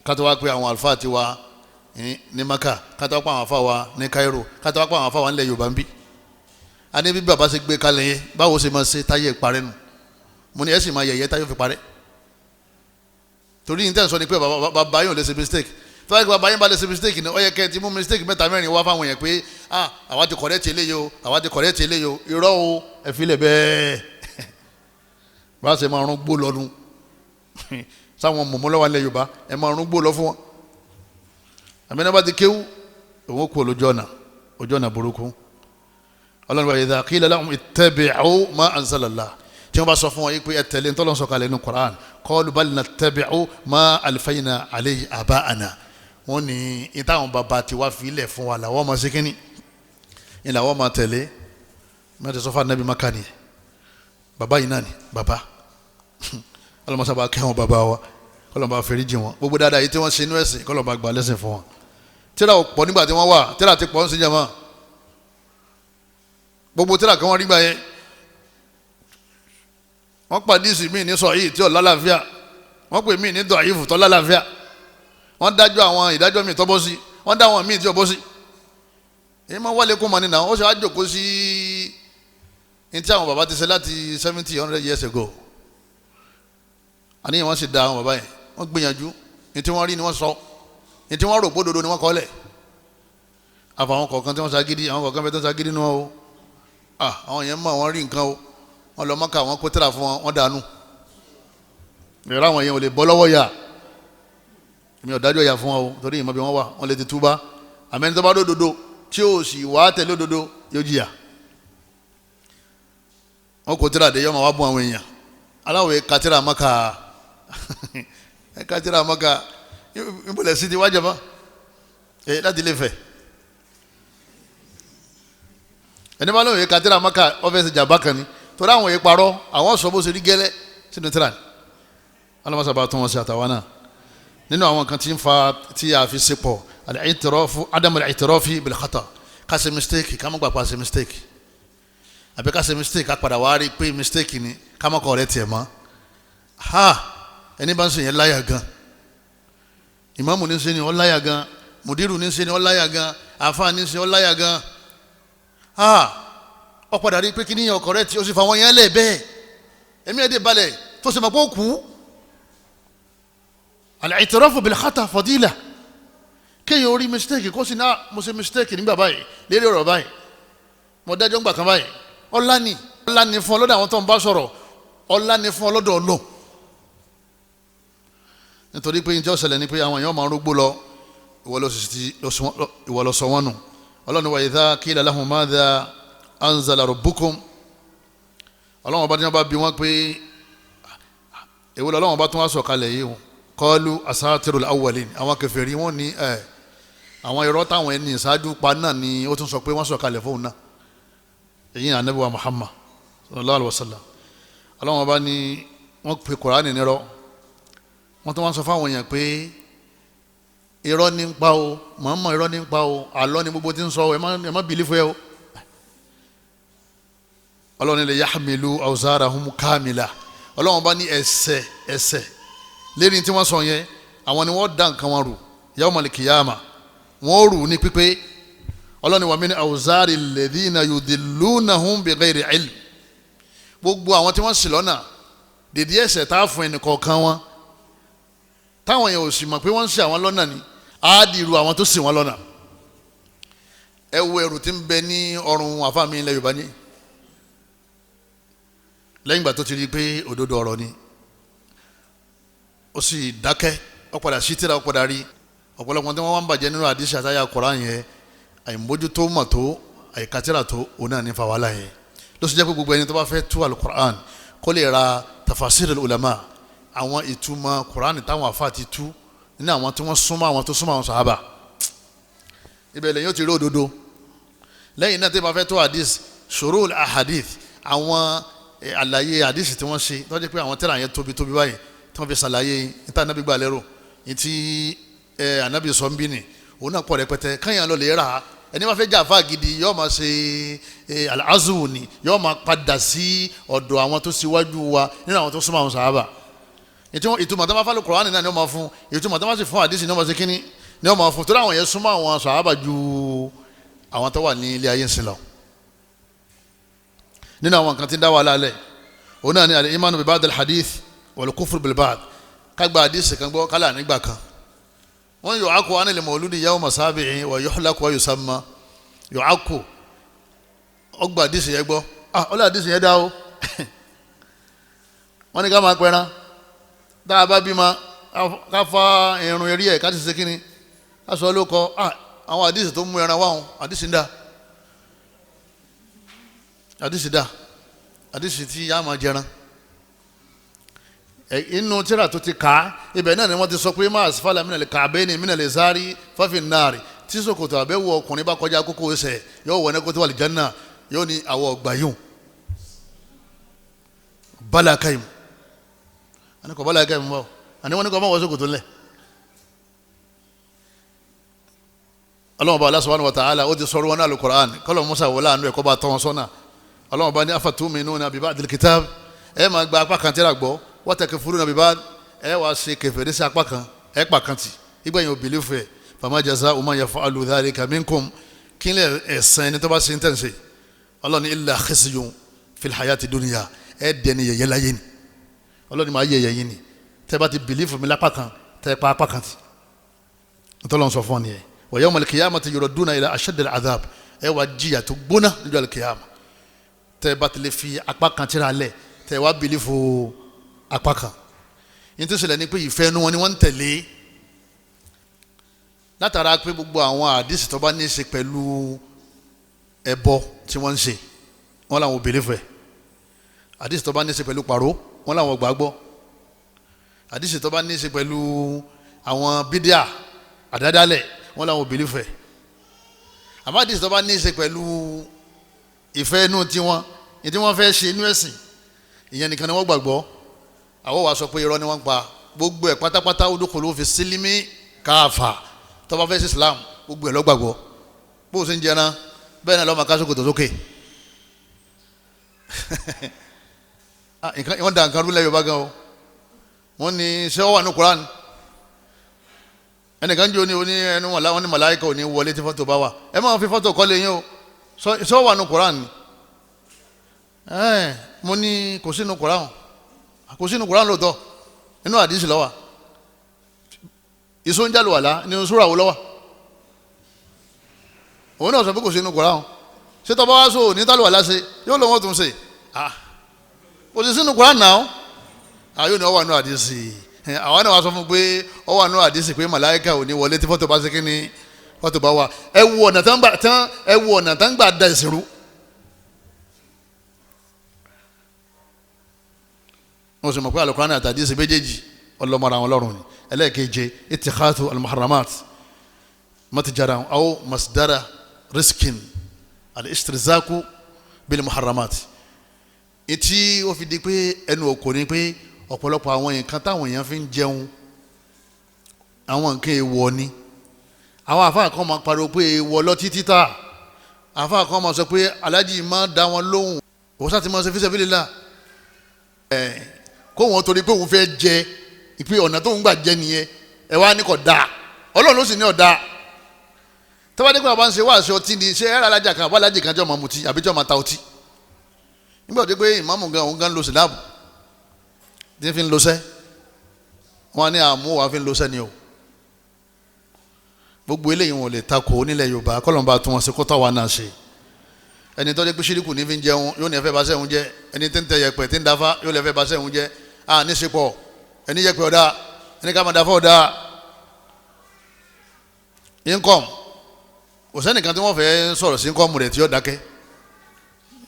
Ká tó wá pé àwọn àlùfáà ti wa ní Maka, kátó wá pa àwọn àfa wa ní Cairo, kátó wá pa àwọn àfa wa nílẹ̀ Yorùbá ń bí. A ní bí bàbá ṣe gbé kalẹ̀ yẹn, báwo ṣe máa ṣe táyé parẹ́ nù? Mo ní ẹ sì máa yẹ̀yẹ́ táyé fi parẹ́. Torí ní tẹ̀sán ni pé bàbá yóò lè ṣe mistake. Tó bá yẹ kí bàbá yín bá lè ṣe mistake ni, ó yẹ kẹ́ ẹ ti mú mistake mẹ́ta mẹ́rin wá fáwọn yẹn pé ah, àwa ti correct eléyìí o, àwa ti correct eléyìí o. Irọ́ o, ẹ fi lẹ̀ bẹ́ẹ̀. Bá a ṣe máa rún gbó lọ́nu sáwọn mọ̀mọ́lọ́wọ́ ilẹ̀ Yorùbá, ẹ máa rún gbó lọ fún wọn. Àmì náà bá ti kéwú, òun kú lójú ọ̀nà, ojú ọ̀nà burúkú. Ọlọ́run bá idha qila lahum ittabi'u ma anzalallah, tí wọ́n bá sọ fún wọn yìí pé ẹ tẹ̀lé ntọ́lọ́n sọ̀kalẹ̀ nínú Qur'an, qalu bal nattabi'u ma alfayna alayhi aba'ana. Wọ́n ní ìtàwọn bàbá tí wàá fi ilẹ̀ fún wa làwọn máa ṣe kínní ní làwọn máa tẹ̀lé. Mẹ́tẹ̀ sọ́fà nàbí maka ni bàbá yìí náà ni bàbá ọlọ́mọsábà kẹ́hìn bàbá wa, kọ́lọ́mọba fèrè jì wọ́n, gbogbo dáadáa yìí tí wọ́n ṣe inú ẹ̀sìn kọ́lọ́mọba gbà lẹ́sìn fún wọn. Tíra ò pọ̀ nígbà tí wọ́n wà, tíra ti pọ̀ ń sìn jàmá, gbogbo tíra kan wọ́n rí gbà yẹn. Wọ́n pàdé ìsìn míì ní sọ yìí tí ò lálàáfíà, wọ́n pè míì ní dọ̀yìfù tó lálàáfíà, wọ́n dájọ́ àwọn ìdájọ́ míì tó bọ́ sí, wọ́n dá àwọn míì tí ò bọ́ sí. Èyí máa wálé kó mọ̀ nínú àwọn ó sì wá jòkó sí ní tí àwọn bàbá ti ṣe láti 70 years ago. Àníyàn wọ́n sì da àwọn bàbá yẹn, wọ́n gbìyànjú ní tí wọ́n rí ni wọ́n sọ, ní tí wọ́n rò gbódodo ni wọ́n kọ́ lẹ̀. Àfọ àwọn kọ̀ọ̀kan tí wọ́n ṣagídí, àwọn kọ̀ọ̀kan bẹ́ẹ̀ tó ṣagídí nù o. Àwọn yẹn mọ̀, wọ́n rí nǹkan o, wọ́n lọ Mọ́kà, wọ́n kó tírà fún wọn, wọ́n dànù. Ìrọ̀ àwọn yẹn ò lè bọ́ lọ́wọ́ yà. Èmi ò dájọ́ yà fún wọn o, torí ìmọ̀ bí wọ́n wà, wọ́n lè ti túbá. Àmọ́ ẹni tó bá dódodo tí ó sì wá tẹ̀lé òdodo yóò jìyà. Wọ́n kó tírà dé, yọ́mọ̀ wá bún àwọn èèyàn. Aláwọ̀ ka tírà Mọ́kà, ka tírà Mọ́kà, ìbùlẹ̀ sí ti wájà mọ́ láti lè fẹ̀. Ẹni bá lóun yẹ ka tírà Mọ́kà, ọ́fẹ́sì jàmbá kan ni, torí àwọn yìí parọ́, àwọn sọ bó ṣe rí gẹ́lẹ́ sínú tírà ni. Alamasa tún wọn ṣe àtàwọn náà. Nínú àwọn kan tí ń fa tí a fi ṣe pọ̀, al-i'tirafu, adamu al-i'tirafi bil khata, ká ṣe mistake ká má gbà pa ṣe mistake, àbí ká ṣe mistake ká padà wá rí pé mistake ni, ká má kọ̀ rẹ̀ tiẹ̀ mọ́. Ha, ẹni bá ń ṣe yẹn láyà gan, ìmáàmù ní ṣe ni ó láyà gan, mùdírù ní ṣe ni ó láyà gan, àfáà ní ṣe ó láyà gan. Ha, ó padà rí pé kí níyàn ọkọ̀ rẹ̀ tí ó sì fa wọn yẹn lẹ̀ bẹ́ẹ̀, ẹ̀mí ẹ̀ dé balẹ̀ tó ṣe mọ̀ pé ó kú. Al-i'tirafu bil khata fadila, kéèyàn orí mistake kó sì náà mo ṣe mistake nígbà báyìí lérí ọ̀rọ̀ báyìí, mo dájọ́ ńgbà kan báyìí. Ọlá ni, ọlá ni fún ọlọ́dọ̀ àwọn tó ń bá sọ̀rọ̀, ọlá ni fún ọlọ́dọ̀ Ọlọ́run. Nítorí pé njẹ́ ọ̀sẹ̀lẹ̀ ni pé àwọn èèyàn máa ń rúgbó lọ, ìwọ lọ sọ wọ́n nù. Ọlọ́run wa idha qila lahum madha anzala rabbukum, Ọlọ́run ọba tí wọ́n bá bi wọ́n pé èwo lọ́lọ́run ọba tó wá sọ̀kalẹ̀ yìí o, qalu asatirul awwalin, àwọn kèfèrí wọ́n ní ẹ̀ àwọn irọ́ táwọn ẹni ìṣáájú pa náà ni ó tún sọ pé wọ́n sọ̀kalẹ̀ fóun náà. Èyí ni Ànábì wa Muhammad sallallahu alaihi wasallam. Ọlọ́run ọba ní wọ́n pe Kùránì nírọ́, wọ́n tún wọ́n sọ fáwọn èèyàn pé irọ́ ní ń pa o, Muhammad irọ́ ní ń pa o, àlọ́ ni gbogbo ti ń sọ o, ẹ má bìlífù ẹ o. Ọlọ́run lè yahmilu awzarahum kamila, Ọlọ́run bá ní ẹsẹ̀ ẹsẹ̀ lérí tí wọ́n sọ yẹn, àwọn ni wọ́n dá nǹkan wọn rù yawmal kiyama, wọ́n rù ní pípé. Ọlọ́run wa min awzari alladhina yudillunahum bighayri ilm, gbogbo àwọn tí wọ́n sì lọ́nà dèdí ẹsẹ̀ tá a fún ẹnì kọ̀ọ̀kan wọn, táwọn yẹn ò sì mọ̀ pé wọ́n ń ṣì àwọn lọ́nà ni, á dìrú àwọn tó ṣì wọ́n lọ́nà. Ẹ wo ẹrù tí ń bẹ ní ọrùn àfàmì ilẹ̀ Yorùbá ní lẹ́yìn ìgbà tó ti rí i pé òdodo ọ̀rọ̀ ni, ó sì dákẹ́, ó padà sí tíra, ó padà rí ọ̀pọ̀lọpọ̀ tí wọ́n wá ń bàjẹ́ nínú àdìsí àtàyà Kùránì yẹn, àìmójútó mọ̀ tó, àìkatìrà tó, òun náà ní fa wàhálà yẹn. Ló sì jẹ́ pé gbogbo ẹni tó bá fẹ́ tú alukur'an kó lè ra tafasir ulama, àwọn ìtumọ̀ Kùránì táwọn afa ti tú nínú àwọn tí wọ́n súnmọ́ àwọn tó súnmọ́ àwọn sàhábà, ibẹ̀ lẹ́yìn ó ti rí òdodo. Lẹ́yìn náà tí wọ́n fẹ́ tó hadith, shurul ahadith, àwọn àlàyé hadith tí wọ́n ṣe tó jẹ́ pé àwọn tírà yẹn tóbi tóbi báyìí tí wọ́n fi ṣàlàyé níta anábì gbà lérò ní ti anábì sọ ń bí ni, òun náà pọ̀ rẹpẹtẹ káyàn lọ lè rà á. Ẹni máa fẹ́ jà fáà gidi yóò máa ṣe al-azwu ni, yóò máa padà sí ọ̀dọ̀ àwọn tó síwájú wa nínú àwọn tó súnmọ́ àwọn sàhábà. Ìtumọ̀ tó máa fà lù Kùránì náà ni wọ́n máa fún, ìtumọ̀ tó máa sì fún àdìsí ni wọ́n máa ṣe kíní Ní ọmọ fún torí àwọn yẹn súnmọ́ àwọn sàhábà ju àwọn tó wà ní ilé ayé ń sìn lọ. Nínú àwọn kan tí ń dá wàhálà lẹ̀, òun náà ni al-imanu bi ba'd al-hadith wal-kufru bil-ba'd. Kágbá àdìsí kan gbọ́ kálá nígbà kan. Wọ́n yu'aqu anil mawludi yawma sabi'i wa yuhlaqu wa yusamma. Yu'aqu ọgbà àdìsí yẹn gbọ́, ah ọlọ́ àdìsí yẹn dá o. Wọ́n ní ká máa pẹran tá a bá bímọ, ká fa irun eré ẹ̀, ká sì ṣe kínni, ká sọ ló kọ. Ah, àwọn àdìsí tó mú ẹran wá wọn, àdìsí ń dá, àdìsí dá, àdìsí tí yá máa jẹran. Inú tíra tó ti kà á ibẹ̀ náà ni wọ́n ti sọ pé máa fàlà mí nàlẹ́ kàbẹ́ ni mí nàlẹ́ sáré fáfin náàrí tí ṣòkòtò àbẹ̀wò ọkùnrin bá kọjá kókó ẹsẹ̀ yóò wọ̀ ní kótó àlìjánnà, yóò ní àwọ̀ ọgbà yóò bala kaim ani kò bala kaim báwo ani wọ́n ní kò má wọ ṣòkòtò ńlẹ̀. Ọlọ́run bá Allah subhanahu wa ta'ala ó ti sọ̀rọ̀ wọn ní alukur'an kọ́lọ̀ musa wọlé àánú ẹ̀kọ́ bá tọ́ wọn sọ́nà. Ọlọ́run bá ní afatuminuna bi ba'dil kitab, ẹ máa gba apá kan tẹ́lá gbọ́, wa takfuruna bi ba'd, ẹ wàá ṣe kèfèrí sí apá kan, ẹ pa kan tì ìgbẹ̀yìn òbílẹ̀ fẹ́. Fama jaza'u man yaf'alu dhalika minkum, kí lè ẹ̀sán ẹni tó bá ṣe ń tẹ̀sí. Ọlọ́run ní illa khizyun fil hayati dunya, ẹ dẹni yẹ̀yẹ́ láyé ni. Ọlọ́run máa yẹ̀yẹ́ yín ni tẹ́ bá ti bìlífù mi lápá kan tẹ́ pa apá kan tì. Ntọ́lọ́run sọ fún ọ nìyẹn. Wa yawmal qiyamati yuraduna ila ashaddil adhab, ẹ wá jìyà tó gbóná níjọ́ al-qiyama tẹ́ bá ti lè fi apá kan tìra lẹ̀ tẹ́ wá bìlífù apá kan. Yín tó ṣẹlẹ̀ ni pé ìfẹ́ inú wọn ni wọ́n ń tẹ̀lé, látara pé gbogbo àwọn àdìsí tó bá ní í ṣe pẹ̀lú ẹbọ tí wọ́n ń ṣe wọ́n làwọn ò bìlífù ẹ̀. Àdìsí tó bá ní í ṣe pẹ̀lú pàró wọ́n làwọn gbàgbọ́. Àdìsí tó bá ní í ṣe pẹ̀lú àwọn bídíà àdádálẹ̀ wọ́n làwọn ò bìlífù ẹ̀. Àmọ́ àdìsí tó bá ní í ṣe pẹ̀lú ìfẹ́ inú tiwọn ní tí wọ́n fẹ́ ṣe inú ẹ̀sìn, ìyẹn nìkan ni wọ́n gbàgbọ́. Àwọn wàá sọ pé irọ́ ni wọ́n pa gbogbo ẹ̀ pátápátá. Udkhulu fi sílímì káfà, tó bá fẹ́ sí Islam gbogbo ẹ̀ ló gbàgbọ́. Bó o ṣe ń jẹran bẹ́ẹ̀ náà lọ́mọ kásòkò tó sókè. Wọ́n da nǹkan rúlẹ̀ Yorùbá gan o. Wọ́n ní ṣé wọ́n wà ní Quran ẹnìkan jẹ́ oní ẹnu wọn láwọn ní màláíkà ò ní wọlé tí fọ́tò bá wà. Ẹ máa fi fọ́tò kọ́lé yín o, ṣé wọ́n wà ní Quran ni? Mo ní kò sínú Quran, kò sínú Quran lóòótọ́, inú àdìsí ló wà. Ìsóúnjàlùwàlá ní sùúrà wo ló wà? Òun náà sọ pé kò sínú Quran. Ṣé tọ́ bá wá sọ ní tálùwàlá ṣe yóò lọ́wọ́ tún ṣe? Kò sí sínú Quran náà. Àyò ni ọ wà nù àdìsí. Àwọn náà wá sọ fún pé ọ wà nù àdìsí pé màláíkà ò ní wọlé tí fọ́tò bá ṣe kí ni fọ́tò bá wà. Ẹ wo ọ̀nà tán gbà tán, ẹ wo ọ̀nà tán gbà da ìsìnrú. Wọ́n sì mọ̀ pé Al-Qur'an àti àdìsí méjèèjì ọlọ́mọra àwọn ọlọ́run ni. Ẹlẹ́ẹ̀keje, ittikhadhu al-muharramat matjara aw masdara riskin al-istirzaku bil muharramat. Etí ó fi di pé ẹnu òkò ni pé ọ̀pọ̀lọpọ̀ àwọn nǹkan táwọn èèyàn fi ń jẹun àwọn nǹkan èèwọ̀ ni. Àwọn àfáà kan máa pariwo pé èèwọ̀ lọ títí ta. Àfáà kan máa sọ pé aláàjì máa dá wọn lóhùn, òun sáà ti máa ṣe fi sabilillah. Kó wọn torí pé òun fẹ́ jẹ ìpè ọ̀nà tó ń gbà jẹ nìyẹn, ẹ wá ní kò dáa, Ọlọ́run ló sì ní ọ̀dà. Tọ́ba dé pé àbá ń ṣe wáàsí ọtí ni, ṣé ẹ̀rọ alájà kan àbá alájì kan jọ máa mutí àbí jọ máa ta ọtí? Nígbà tó pé ìmáàmù gan òun gan lo síláàbù tí fi ń lọsẹ, wọn ní àmú wàá fi ń lọsẹ ni o. Gbogbo eléyìí wọn ò lè takò nílẹ̀ Yorùbá, kọlọmọba tún wọn ṣe kótó wa náà ṣe. Ẹni tó dé pé ṣíríkù ní fi ń jẹun yóò ní ẹ fẹ́ bá sẹ́hun jẹ, ẹni tí ń tẹ yẹpẹ̀ tí ń dáfá yóò lè fẹ́ bá sẹ́hun jẹ. À ní sepọ̀ ẹni yẹpẹ̀ ọ̀dà, ẹni ká máa dáfá ọ̀dà. Income kò sẹ́nìkan tí wọ́n fẹ́ sọ̀rọ̀ sí income rẹ̀ tí yóò dákẹ́.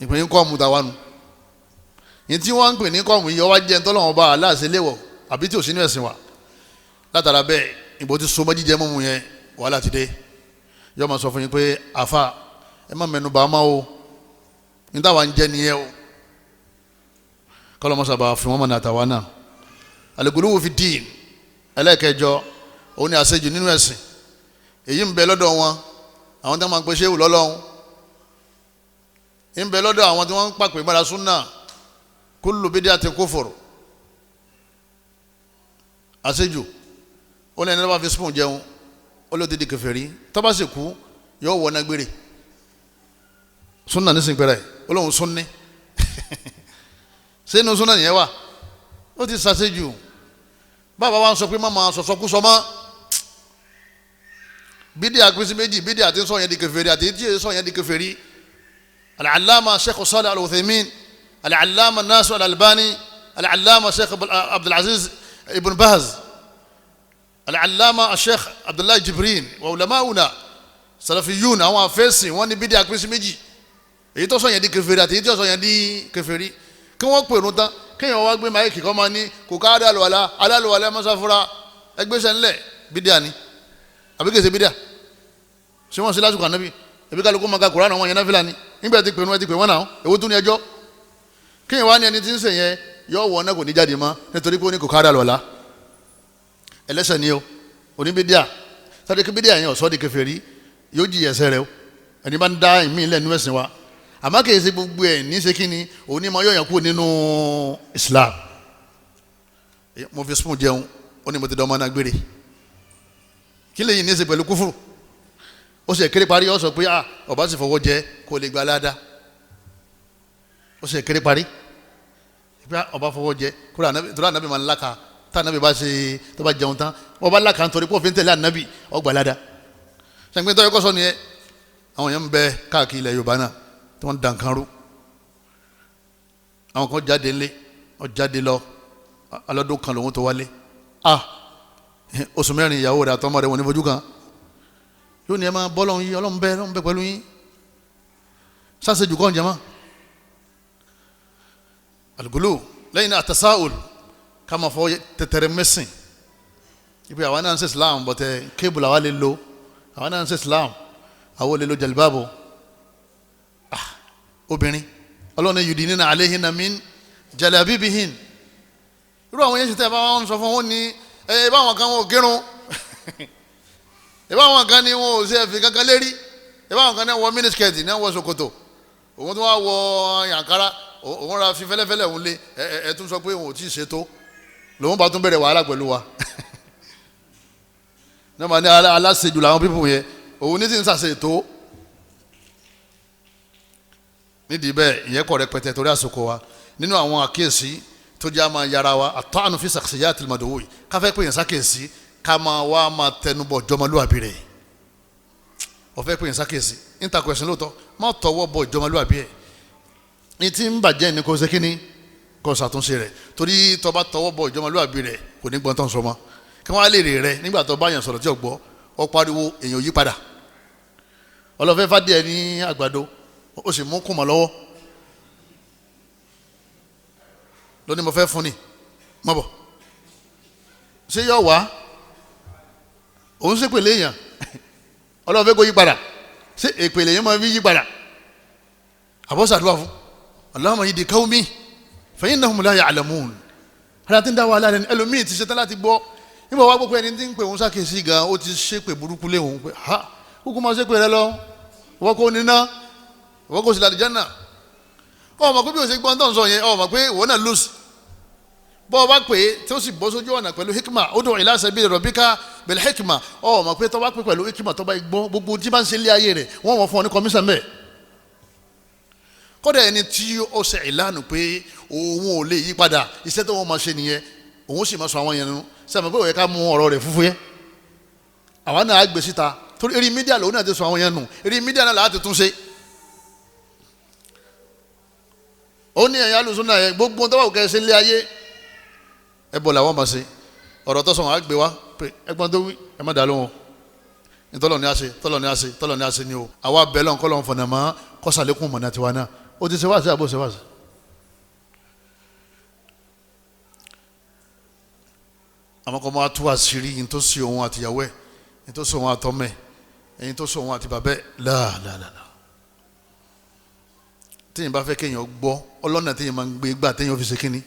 Ìpín income ta wánu ní tí wọ́n ń pè ní income yìí ọwá jẹ́ ntọ́lọ́wọ́n bá aláàṣẹ léwọ̀ àbí tí ò sínú ẹ̀sìn wa. Látara bẹ́ẹ̀ ìbò ti so mọ́ jíjẹ mọ́mu yẹn, wàhálà ti dé. Yóò máa sọ fún yín pé àfa ẹ má mẹ́nu bà á má o, ní táwa ń jẹ nìyẹn o. Kọ́lọ́mọ́sá bá fi wọ́n mọ̀ ní àtàwa náà. Al-ghuluw fi din ẹlẹ́ẹ̀kẹjọ, òun ni àṣejù nínú ẹ̀sìn. Èyí ń bẹ lọ́dọ̀ wọn àwọn tí wọ́n máa ń pe ṣéwù lọ́lọ́run, ń bẹ lọ́dọ̀ àwọn tí wọ́n ń pàpè mọ́ra súnà. Kullu bid'atin kufur. Àṣejù ó ní ẹni tó bá fi spoon jẹun Ó ló ti di kèfèrí, tó bá sì kú yóò wọ náà gbére. Súnà nísìnyí pẹ̀lẹ́ ó lóun súnni. Sínú súnà nìyẹn wà, ó ti ṣàṣejù. Bàbá wa ń sọ pé má máa sọ̀sọ́ kú sọ mọ́. Bídíà pín sí méjì, bídíà tí ń sọ yẹn di kèfèrí àti tí ń sọ yẹn di kèfèrí. Al-Allama Sheikh Salih Al-Uthaymin, Al-Allama Nasir Al-Albani, Al-Allama Sheikh Abdulaziz Ibn Baz, Al-Allama Sheikh Abdullahi Jibrin wa ulama'una salafiyun, àwọn afẹ́sìn wọn ní bídíà pín sí méjì, èyí tó sọ yẹn di kèfèrí àti èyí tó sọ yẹn di kèfèrí. Kí wọ́n pè ní tán kéèyàn wá gbé máìkì kọ́ máa ní kò ká alálùwàlá alálùwàlá mọ́sáfúra ẹgbẹ́sẹ̀ ńlẹ̀, bídíà ni àbí kèsè bídíà? Ṣé wọ́n ṣe lásìkò ànábì? Ẹbí kálukú máa ka Kùránì àwọn yẹn náà fìlà ni nígbà tí pè ní wọ́n ti pè wọ́n náà, èwo tún ní ẹjọ́? Kéèyàn wá ní ẹni tí ń sè yẹn yọ wọ náà kò ní jáde mọ́ nítorí pé ó ní kò ká alálùwàlá. Ẹlẹ́sẹ̀ ni o, oníbídíà. Sáré kí bídíà yẹn ọ̀sọ́ di kèfèrí, yóò jìyà ẹ̀ṣẹ̀ rẹ o. Ẹni bá ń dá ìmí lẹ́nu ẹ̀sìn wa, àmọ́ kì í ṣe gbogbo ẹ̀ ní ṣe kíni òní máa yọ̀yàn kúrò nínú Islam. Mo fi spoon jẹun, ó ní mo ti dán ọmọ náà gbére. Kí lèyìn ní ṣe pẹ̀lú kúfùrù? Ó sì kéré parí, ó sọ pé ah ọba sì fọwọ́ jẹ kó lè gba aládá. Ó sì kéré parí pé ọba fọwọ́ jẹ kó lè ànábì máa ń láka. Tá ànábì bá ṣe tó bá jẹun tán, ọba láka nítorí pé òfin tẹ̀lé ànábì ọgbà aládá. Ṣàǹgbé tó yẹ kó sọ nìyẹn. Àwọn yẹn ń bẹ káàkiri ilẹ̀ Yorùbá náà tí wọ́n dàn kan rú. Àwọn kan jáde ńlé, wọ́n jáde lọ alọ́dún kan lòun tó wálé. Ah, oṣù mẹ́rin ìyàwó rẹ̀ àtọmọ rẹ̀ wọ́n ní fojú kan. Yóò ní ẹ máa bọ́ lọ́hún yín, Ọlọ́run bẹ́ẹ̀ Ọlọ́run bẹ́ẹ̀ pẹ̀lú yín. Sáṣejù kọ́ ǹjẹ́ mọ́. Àlùkùlù lẹ́yìn náà àtàsáùl ká máa fọ tẹ̀tẹ̀rẹ̀ mẹ́sìn. Ibi àwa náà ń ṣe Islam bọ̀tẹ̀ kébùlù àwa lè lo, àwa náà ń ṣe Islam, àwa ò lè lo jẹ̀lìbáàbò. Obìnrin Ọlọ́run ní yudinina alayhinna min jalabibihin. Irú àwọn yẹn ṣe tẹ́ ẹ bá wọn sọ fún wọn ní ẹ báwọn kan wọn ò kírun, ẹ báwọn kan ní wọn ò ṣe ẹ̀fìn kankan lérí, ẹ báwọn kan ní wọ mínísíkẹ̀tì ní wọ ṣòkòtò, òun tó wá wọ yàǹkárá, òun ra fi fẹ́lẹ́fẹ́lẹ́ òun lé, ẹ ẹ tún sọ pé òun ò tí ì ṣètò, lòun bá tún bẹ̀rẹ̀ wàhálà pẹ̀lú wa. Ní wọn ní aláṣejù làwọn pípù yẹn, òun ní sì ń ṣàṣètò. Nídìí bẹ́ẹ̀ ìyẹn kọ̀ rẹpẹtẹ torí àsìkò wa. Nínú àwọn àkíyèsí tó jẹ́ àmà yàrá wa, àtọ́nù fi ṣàkṣeyà tìlmọ̀dòwò yìí, káfẹ́ pè yẹn sákèsí ká máa wá máa tẹnubọ̀ jọmọlúwàbí rẹ̀. Ọ̀fẹ́ pè yẹn sákèsí nítakò ẹ̀sìn lóòótọ́, má tọwọ́ bọ̀ jọmọlúwàbí ẹ̀. Ní tí ń bàjẹ́ ní kò ṣe kíní kò ṣàtúnṣe rẹ̀, torí tó bá tọwọ́ bọ̀ jọmọlúwàbí rẹ̀ kò ní gbọ́n tán sọ mọ́. Kí wọ́n á lè rè rẹ̀ nígbà tó bá yàn sọ̀rọ̀ tí ò gbọ́, ó pariwo èèyàn yí padà. Ọlọ́fẹ́ fàdíẹ̀ ní àgbàdo, ó sì mú kùmọ̀ lọ́wọ́. Lónìí mo fẹ́ fún ni mọ́ bọ̀, ṣé yọ wá? Òun ṣe pèlè èèyàn, Ọlọ́run fẹ́ kó yí padà. Ṣé èpèlè yẹn máa fi yí padà? Àbọ̀sàdúrà fún Allahumma yìí di qawmi fa innahum la ya'lamun. Ara ti ń dá wàhálà rẹ, ẹlòmíì ti ṣetán láti gbọ́. Nígbà wàá gbọ́ pé ẹni tí ń pè òun ṣàkíyèsí gan, ó ti ṣépè burúkú lé òun pé ha kúkú máa ṣépè rẹ lọ, wọ́n kò níná, wọ́n kò sí lálìjánnà. Ọmọ pé bí o ṣe gbọ́n tó ń sọ yẹn, ọmọ pé ìwọ náà lùsì. Bọ́ ọ bá pè é tí ó sì bọ́ sójú ọ̀nà pẹ̀lú hikma, ud'u ila sabili rabbika bil hikma. Ọmọ pé tó bá pè pẹ̀lú hikma, tó bá gbọ́ gbogbo tí bá ń ṣe ilé ayé rẹ̀, wọ́n wọ́n fún ọ ní kọmíṣàn bẹ́ẹ̀. Kódà ẹni tí ó ṣe ìlànà pé òun ò lè yí padà, iṣẹ́ tó wọ́n máa ṣe nìyẹn, òun sì máa sọ àwọn yẹn nínú. Sẹ́mi pé òye ká mú ọ̀rọ̀ rẹ̀ fúfú yẹ? Àwa náà á gbé síta torí eré mídíà lòun náà ti sọ àwọn yẹn nù, eré mídíà náà làá ti tún ṣe. Ó ní ẹ̀yà alùsùn náà yẹn gbogbo tó bá wù kẹ́ ẹ ṣe lé ayé ẹ bọ̀ làwọn máa ṣe. Ọ̀rọ̀ tó sọ wọn á gbé wá pé ẹgbọ́n tó wí ẹ má dà lóhùn ní tọ́lọ̀ ní àṣẹ, tọ́lọ̀ ní àṣẹ, tọ́lọ̀ ní àṣẹ ni o. Àwa bẹ́ẹ̀ lọ́n kọ́lọ́n fọ̀nà mọ́ kọ́sàlékún mọ̀nà tiwa náà. Ó ti ṣe wá sí àbó ṣe wá sí. Àwọn kan máa tú àṣírí yìí tó ṣe òun àtìyàwó ẹ̀, yìí tó ṣe òun àtọmọ ẹ̀, yìí tó ṣe òun àti bàbá ẹ̀, láàlàlà. Téèyàn bá fẹ́ kéèyàn gbọ́, ọlọ́nà téèyàn máa ń gbé gbà téèyàn fi ṣe kínní,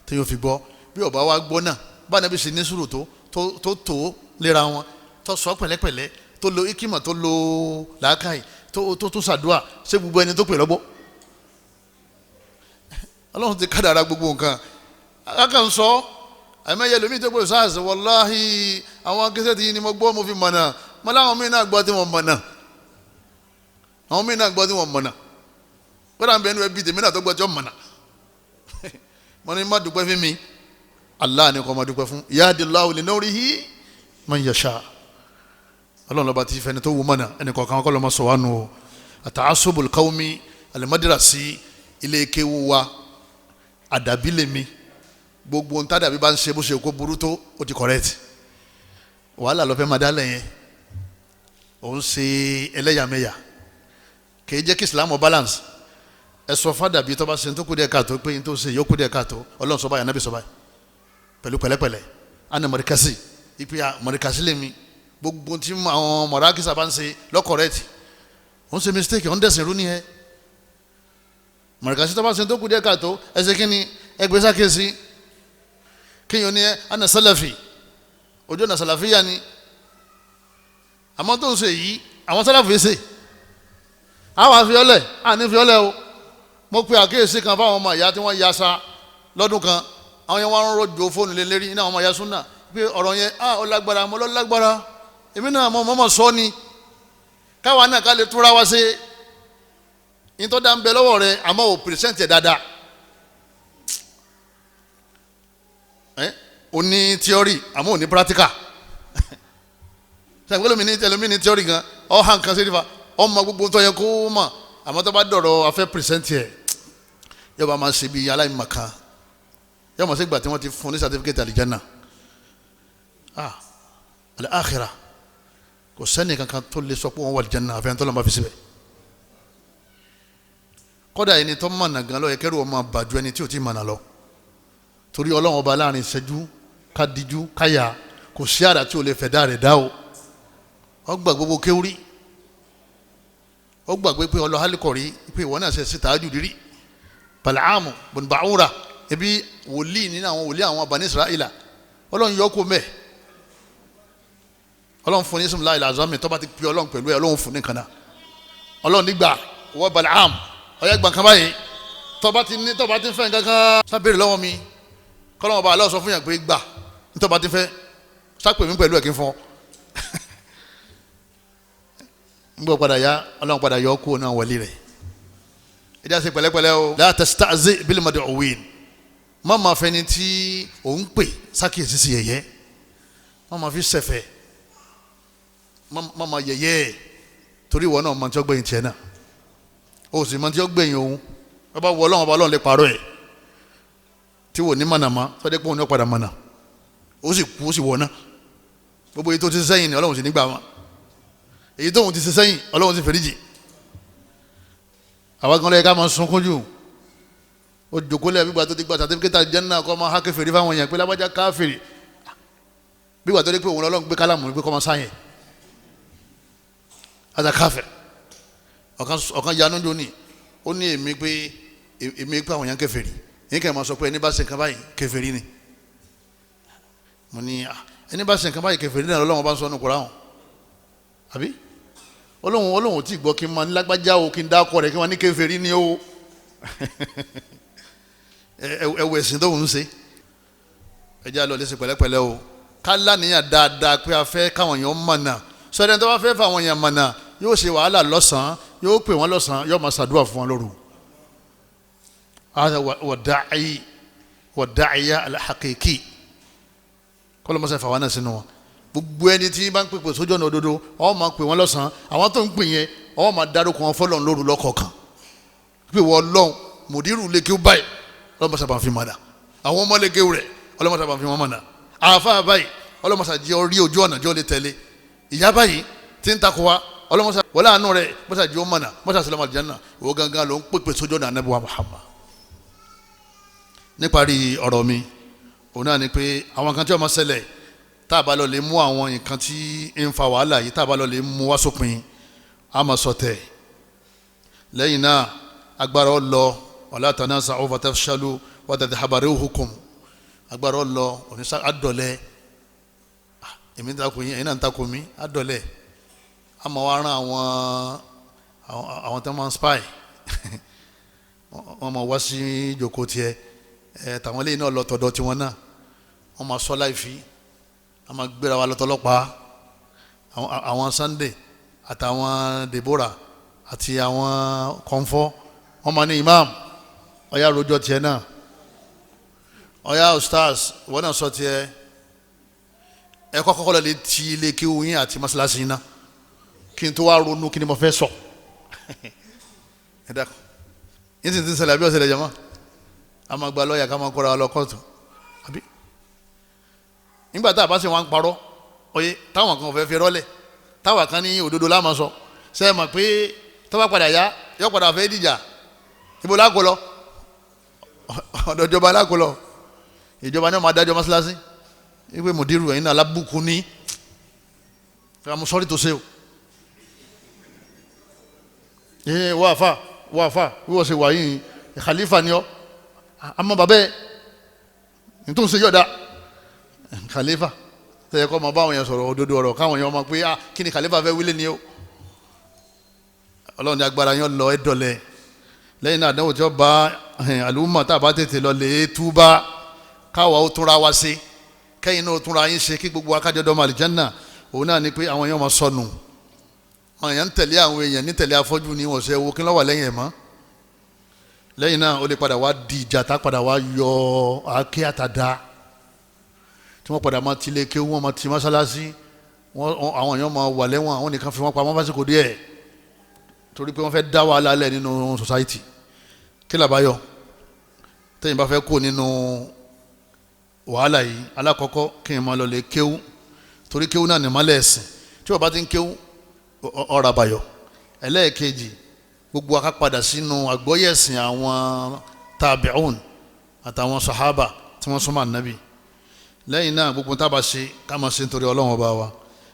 téèyàn fi gbọ́. Bí ọba wa gbọ́ náà, bá nàbí ṣe ní sùúrù tó tó léra wọn, tó sọ pẹ̀lẹ́pẹ̀lẹ́, tó lo ikima, tó lo làákàyè, tó tó ṣàdúà, ṣé gbogbo ẹni tó pè lọ́gbọ́? Ọlọ́run ti kádàrá gbogbo nǹkan. Akákan sọ àìmọye lómi tó gbé sars, wàláhì àwọn akẹ́sẹ̀ tí ni mo gbọ́ mo fi mọ̀nà. Mo láwọn míì náà gbọ́ tí wọ́n mọ̀ náà, àwọn míì náà gbọ́ tí wọ́n mọ̀ náà, kódà ń bẹ ẹnu ẹbí tèmi náà tó gbọ́ tí wọ́n mọ̀ náà. Mo ní má dúpẹ́ fún mi, Allah ni kò má dúpẹ́ fún. Yahdillahu li nurihi man yasha. Ọlọ́run lọ́ba tí fẹ́ni tó wù mọ̀nà, ẹnì kọ̀ọ̀kan kọ́ ló ma sọ wá nù o. Àtàásùbùl qawmi al-madrasi, ilé kéwu wa àdàbí lèmi, gbogbo ń tàdàbí bá ń ṣe bó ṣe kó burú tó, ó ti correct. Wàhálà ló fẹ́ máa dálẹ̀ yẹn, òun ṣe ẹlẹ́yàmẹ̀yà, kì í jẹ́ kí Islam balance. Ẹ sọ fàdàbí tó bá ṣe tó kú díẹ̀ káàtó pé n tó ṣe yóò kú díẹ̀ káàtó, Ọlọ́run sọ báyìí, Ànábì sọ báyìí, pẹ̀lú pẹ̀lẹ́pẹ̀lẹ́. Ana mọ̀ríkàsì ìpè mọ̀ríkàsì lèmi, gbogbo tí àwọn mọ̀rákìsà bá ń ṣe lọ́kọ̀rẹ́tì, òun ṣe mistake, òun dẹ̀sìn rú ni ẹ. Mọ̀ríkàsì tó bá ṣe tó kú díẹ̀ káàtó, ẹ ṣe kí ni ẹgbẹ́ sákèsí kéèyàn ní ẹ ana sálàfì, ojú ọ̀nà sàlàfíà ni. Àmọ́ tó ń ṣe yìí àwọn sálàfì ṣe àwọn àfiọ́lẹ̀ àní fiọ́lẹ̀ o. Mo pe àkíyèsí kan fáwọn ọmọ ìyá tí wọ́n ya sa lọ́dún kan, àwọn yẹn wọ́n ń rọ̀jò fóònù lé lérí ní àwọn ọmọ ìyá súnà pé ọ̀rọ̀ yẹn á ó lágbára, mo lọ lágbára, èmi náà mo mọ̀mọ́ sọ ni káwa náà ká lè túra wá ṣe ní tó dá ń bẹ lọ́wọ́ rẹ, àmọ́ ò pìrìsẹ́ǹtì ẹ̀ dáadáa. Ẹ o ní tíọ́rì àmọ́ ò ní pírátíkà. Sàgbé lómi ní ẹlòmí ní tíọ́rì gan, ọ̀ hàn kan sí nífa ọmọ gbogbo tó yẹ kó mọ̀, àmọ́ tó bá dọ̀rọ̀ afẹ́ pìrìsẹ́ǹtì ẹ̀ yóò bá máa ṣe bí aláìmọ̀kan, yóò máa ṣe gbà tí wọ́n ti fún ní sàtífíkẹ́tì àlìjáná al-akhirah. Kò sẹ́ni kankan tó lè sọ pé wọ́n wà àlìjáná àfẹ́yìn tó lọ́n bá fi síbẹ̀. Kọ́dà ẹni tó mọ̀nà gan ló yẹ kẹ́rù ọmọ bàjú ẹni tí ò ti mọ̀nà lọ, torí Ọlọ́run ọba láàrin ìṣẹ́jú kádìjú káyà kò sí àrà tí ò lè fẹ̀dá rẹ̀ dá o. Ó gbà gbogbo kéwúrí, ó gbàgbé pé ọlọ́hálíkọ̀ rí pé ìwọ náà ṣe síta ájú rírí. Balaamu bun Ba'ura ebi wòlíì nínú àwọn wòlíì àwọn Bani Israila, Ọlọ́run yọ kó mẹ́, Ọlọ́run fún ní sùnmùlá ìlà azami, tó bá ti pe Ọlọ́run pẹ̀lú ẹ Ọlọ́run fún ní kanna. Ọlọ́run nígbà wọ Balaam ọyẹ gbọ̀n kan báyìí, tó bá ti ní tó bá ti fẹ́ kankan sábẹ́rẹ̀ lọ́wọ́ mi, kọ́lọ́wọ́n bá aláwọ̀ sọ fún yàn pé gbà tó bá ti fẹ́ sápè mí pẹ̀lú ẹ̀ kí n fọ́. N gbọ́ padà ya Ọlọ́run padà yọ kó náà wọlé rẹ̀. Ẹ jẹ́ àṣẹ pẹ̀lẹ́pẹ̀lẹ́ o. La tasta'zi bil mad'uwin, má ma fẹ́ni tí òun pè sákìyèsí sí yẹ̀yẹ́, má ma fi sẹ̀fẹ̀, má ma yẹ̀yẹ́, torí ìwọ náà mọ̀ tí ó gbẹ̀yìn tiẹ̀ náà, o sì mọ̀ tí ó gbẹ̀yìn òun. Wọ́n bá wọ Ọlọ́run ọba Ọlọ́run lè parọ́ ẹ̀ tí wò ní mọ̀nà mọ́, sọ́dẹ́ pé òun ní ọ̀padà mọ̀nà, ó sì kú ó sì wọ̀ náà. Gbogbo èyí tó ti sẹ́yìn ni Ọlọ́run sì nígbà wọn, èyí tóun ti ṣe sẹ́yìn Ọlọ́run sì fèrèjì. Àwa gan ló yẹ ká máa sunkún jù. Ó jòkó lẹ́yìn gbígbà tó ti gba sàtífíkẹ́tà Jánnà kọ́ máa hákẹ́ fèrè fáwọn èèyàn pé lábájá káfèrè, gbígbà tó dé pé òun lọ́lọ́run gbé kálámù pé kọ́ máa sáyẹn àtà káfèrè. Ọ̀kan yanu jóni, ó ní èmi pé èmi pé àwọn èèyàn kèfèrí, yín kẹ́ máa sọ pé ẹni bá ṣe nǹkan báyìí kèfèrí ni. Mo ní ẹni bá ṣe nǹkan báyìí kèfèrí náà lọ́lọ́run bá ń sọ ọ́nù Kùránì àbí Ọlọ́hun Ọlọ́hun tí gbọ́ kí n máa ní lágbájá o, kí n dákọ rẹ̀ kí n máa ní kèfèrí ni o. Ẹwọ ẹ̀sìn tó ń ṣe. Ẹ jẹ́ àlọ́ lẹ́sìn pẹ̀lẹ́pẹ̀lẹ́ o, ká láníyàn dáadáa pé a fẹ́ káwọn èèyàn mọ̀nà. Sọ́dẹ̀ tó bá fẹ́ fáwọn èèyàn mọ̀nà yóò ṣe wàhálà lọ́sàn-án, yóò pè wọ́n lọ́sàn-án, yóò máa ṣàdúrà fún wọn lóru. Wàdáì wàdáìyá al-haqiqi kọ́lọ́mọṣẹ́ fà wá náà sínú wọn. Gbogbo ẹni tí bá ń pèpè sójú ọ̀nà òdodo, ó máa pè wọ́n lọ́sàn-án, àwọn tó ń pè yẹn ó máa dárúkọ wọn fọlọ́n lóru lọ́kọ̀ọ̀kan pé wọ́n lọ́n mùdírù lè kéwú báyìí ọlọ́mọṣẹ́ bá ń fi mọ̀nà, àwọn ọmọ lè kéwú rẹ̀ ọlọ́mọṣẹ́ bá ń fi wọ́n mọ̀nà, àáfàá báyìí ọlọ́mọṣẹ́ jẹ́ orí ojú ọ̀nà jọ́ lè tẹ̀lé, ìyá báyìí tí ń takò wa ọlọ́mọṣẹ́ wọlé àánú rẹ̀ mọ́ṣẹ́ jẹ́ ó mọ̀nà, mọ́ṣẹ́ sílẹ̀ àlùjánnà. Ìwọ gangan ló ń pèpè sójú ọ̀nà Ànábì wa Muhammad. Níparí ọ̀rọ̀ mi, òun náà ni pé àwọn kan tí ó máa ṣẹlẹ̀ tá a bá lọ lè mú àwọn nǹkan tí ń fa wàhálà yìí, tá a bá lọ lè mú wá sópin, a máa sọtẹ̀. Lẹ́yìn náà agbára ọ lọ, wala tanaza'u fatafshalu wa tadhhaba rihukum, agbára ọ lọ oníṣà àdọ̀lẹ̀. Èmi ń takò yín, ẹ̀yin náà ń takò mí, àdọ̀lẹ̀. A máa wá rán àwọn tó máa ń spy, wọ́n máa wá sí ìjókòó tiẹ̀, ẹ̀ tàwọn eléyìí náà lọ tọ̀dọ̀ tiwọn náà, wọ́n máa sọ láìfi, a máa gbéra wa lọ́tọ́lọ́pàá, Àwọn Sunday àtàwọn Deborah àti àwọn kọ́ńfọ́ wọ́n máa ní imam ọ̀yá rojọ́ tiẹ̀ náà, ọ̀yá ustaz wọ́n náà sọ tiẹ̀. Ẹ kọ́kọ́ lọ lè ti ilé kéwú yín àti mọ́ṣáláṣí yín náà kí n tó wá ronú kí ni mo fẹ́ sọ. Ẹ dákun, yín sì ti ń ṣẹlẹ̀ àbí ọ̀sẹ̀lẹ̀ jama? A máa gba lọ́ọ̀yà ká máa kóra wa lọ kóòtù àbí nígbà tá a bá sì wá ń parọ́ oye táwọn kan fẹ́ fi rọ́lẹ̀, táwọn kan ní òdodo la máa sọ. Ṣe é mọ̀ pé tó bá padà yá yọ padà fẹ́ dìjà, ibo lákò lọ? Ọ̀dọ̀ ìjọba lákò lọ. Ìjọba náà máa dájọ́ mọ́ṣáláṣí wípé mùdírù ẹ̀yin náà alábùkún ní I'm sorry to say o. Ee wàá fà wíwọ́ ṣe wà yìí khalifa ni ọ́, àmọ́ bàbá ẹ̀ nítorí ṣe yọ̀ọ̀dá khalifa tẹ̀yẹ kọ́ ma bá àwọn yẹn sọ̀rọ̀ òdodo ọ̀rọ̀ káwọn yẹn ma pé ah kí ni khalifa fẹ́ wílé ni o. Ọlọ́run ní agbára yẹn lọ ẹ dọ̀lẹ̀. Lẹ́yìn náà àdánwò tí ó bá àlùmọ̀ tá a bá tètè lọ lè túbá, káwa ó túnra wa ṣe, kẹ́yìn náà ó túnra yín ṣe, kí gbogbo akájọ dọ́mọ àlìjánà. Òun náà ni pé àwọn yẹn ma sọnù, àwọn èèyàn ń tẹ̀lé àwọn èèyàn ní tẹ̀lé afọ́jú ni wọ́n ṣe wo kí ló wà lẹ́yìn ẹ̀ mọ́. Lẹ́yìn náà ó lè padà wá di ìjà tá padà wá yọ àáké àtàdá tí wọ́n padà máa tilé kéwú, wọ́n máa ti mọ́sálásí, àwọn èèyàn máa wà lẹ́wọ̀n, àwọn nìkan fi wọ́n pamọ́ fásitì díẹ̀ torí pé wọ́n fẹ́ dá wàhálà lẹ̀ nínú society. Kí làbáyọ tẹ́yìn bá fẹ́ kó nínú wàhálà yìí? Alákọ̀ọ́kọ́ kí n máa lọ lè kéwú, torí kéwú náà ní mọ́lẹ̀ ẹ̀sìn. Tí wọ́n bá ti ń kéwú ọ̀rọ̀ àbáyọ. Ẹlẹ́ẹ̀kejì, gbogbo wa ká padà sínú àgbọ́yé ẹ̀sìn àwọn tàbíùn àtàwọn sàhábà tí wọ́n súnmọ́ ànábì. Lẹ́yìn náà gbogbo tá a bá ṣe ká máa ṣe nítorí Ọlọ́run ọba wa.